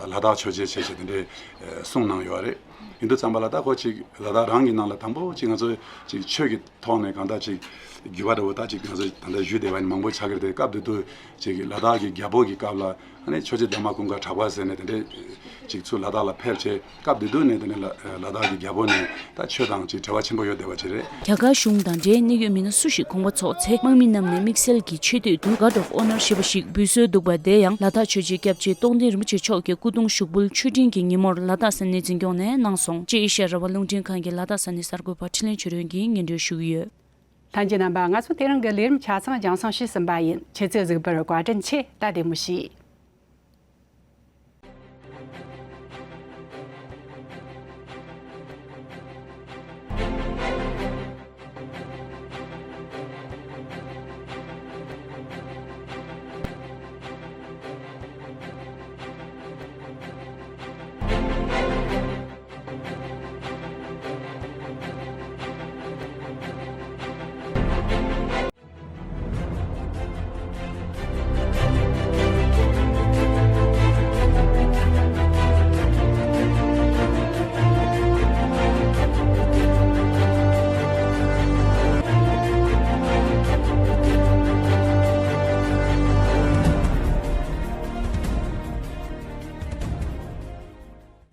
ལ་དྭགས་ཆོས་རྗེ་བྱས་བྱས་དེ་འདྲས་གསུངས་གནང་ཡོད་རེད། ཡིན་དུས་ཙམ་པ་ལ་ད་ཁོ་ཅིག་ལ་དྭགས་རང་གི་ནང་ལ་དང་པོ་ཅིག་ང་ཚོ་ཅིག་ཆོས་ཀྱི་ཐོག་ནས་གང་ལྟར་ཅིག་བརྒྱུད་པ་འདྲ་བོ་ད་ཅིག་ང་ཚོ་ད་ལྟ་བཞུགས་བསྡད་པ་ནི་མང་པོ་ཆགས་ཀྱི་རེད་དེ། སྐབས་དེ་དུས་ཅིག་ལ་དྭགས་ཀྱི་རྒྱལ་པོ་གི་སྐབས་ལ་ཨ་ནི་ཆོས་རྗེ་འདན་མ་ཀུན་དགའ་གྲགས་པ་ཟེར་ནས་དེ་འདྲས་ཅིག་ཚུར་ལ་དྭགས་ལ་ཕེབས་བྱས་སྐབས་དེ་དུས་ནས་དེ་ནས་ལ་ལ་དྭགས་ཀྱི་རྒྱལ་པོ་ནས་ད་ཆོས་དང་ཅིག་འབྲེལ་བ་ཆེན་པོ་ཡོད་བསྡད་པ་ཅིག་རེད། རྒྱ་གར་གཞུང་དང་འབྲེལ་གནད་ཡོད་མི་སྣ་སུ་ཞིག་དགོངས་པ་ཚོགས་ཚེ་དམག་མི་རྣམས་ནས་དམིགས་བསལ་གྱི་ཆེ་བསྟོད་དུ་Guard of Honour་ཞེས་པ་ཞིག་འབུལ་སྲོལ་འདུག་པ། དེ་ཡང་ལ་དྭགས་ཆོས་རྗེ་སྐྱབས་རྗེ་རྟོགས་ལྡན་རིན་པོ་ཆེ་མཆོག་གི་སྐུ་གདུང་ཞུགས་འབུལ་མཆོད་སྤྲིན་གྱི་ཉིན་མོར་ལ་དྭགས་ས་གནས་འཛིན་སྐྱོང་ནས་གནང་སོང་། ཅེས་ཨེ་ཤ་ཡ་རང་དབང་རླུང་འཕྲིན་ཁང་གི་ལ་དྭགས་ས་གནས་གསར་འགོད་པ་འཕྲིན་ལས་ཆོས་སྒྲོན་གྱིས་སྙན་སྒྲོན་ཞུ་གི་ཡོད། ལྷན་རྒྱས་རྣམ་པ། ང་ཚོ་དེ་རིང་གི་ལས་རིམ་ཆ་ཚང་རྒྱང་སྲིང་བྱས་ཟིན་པ་ཡིན། ཁྱེད་ཚོས་གཟིགས་པར་བཀའ་དྲིན་ཆེ། ད་བདེ་མོ་བྱོས།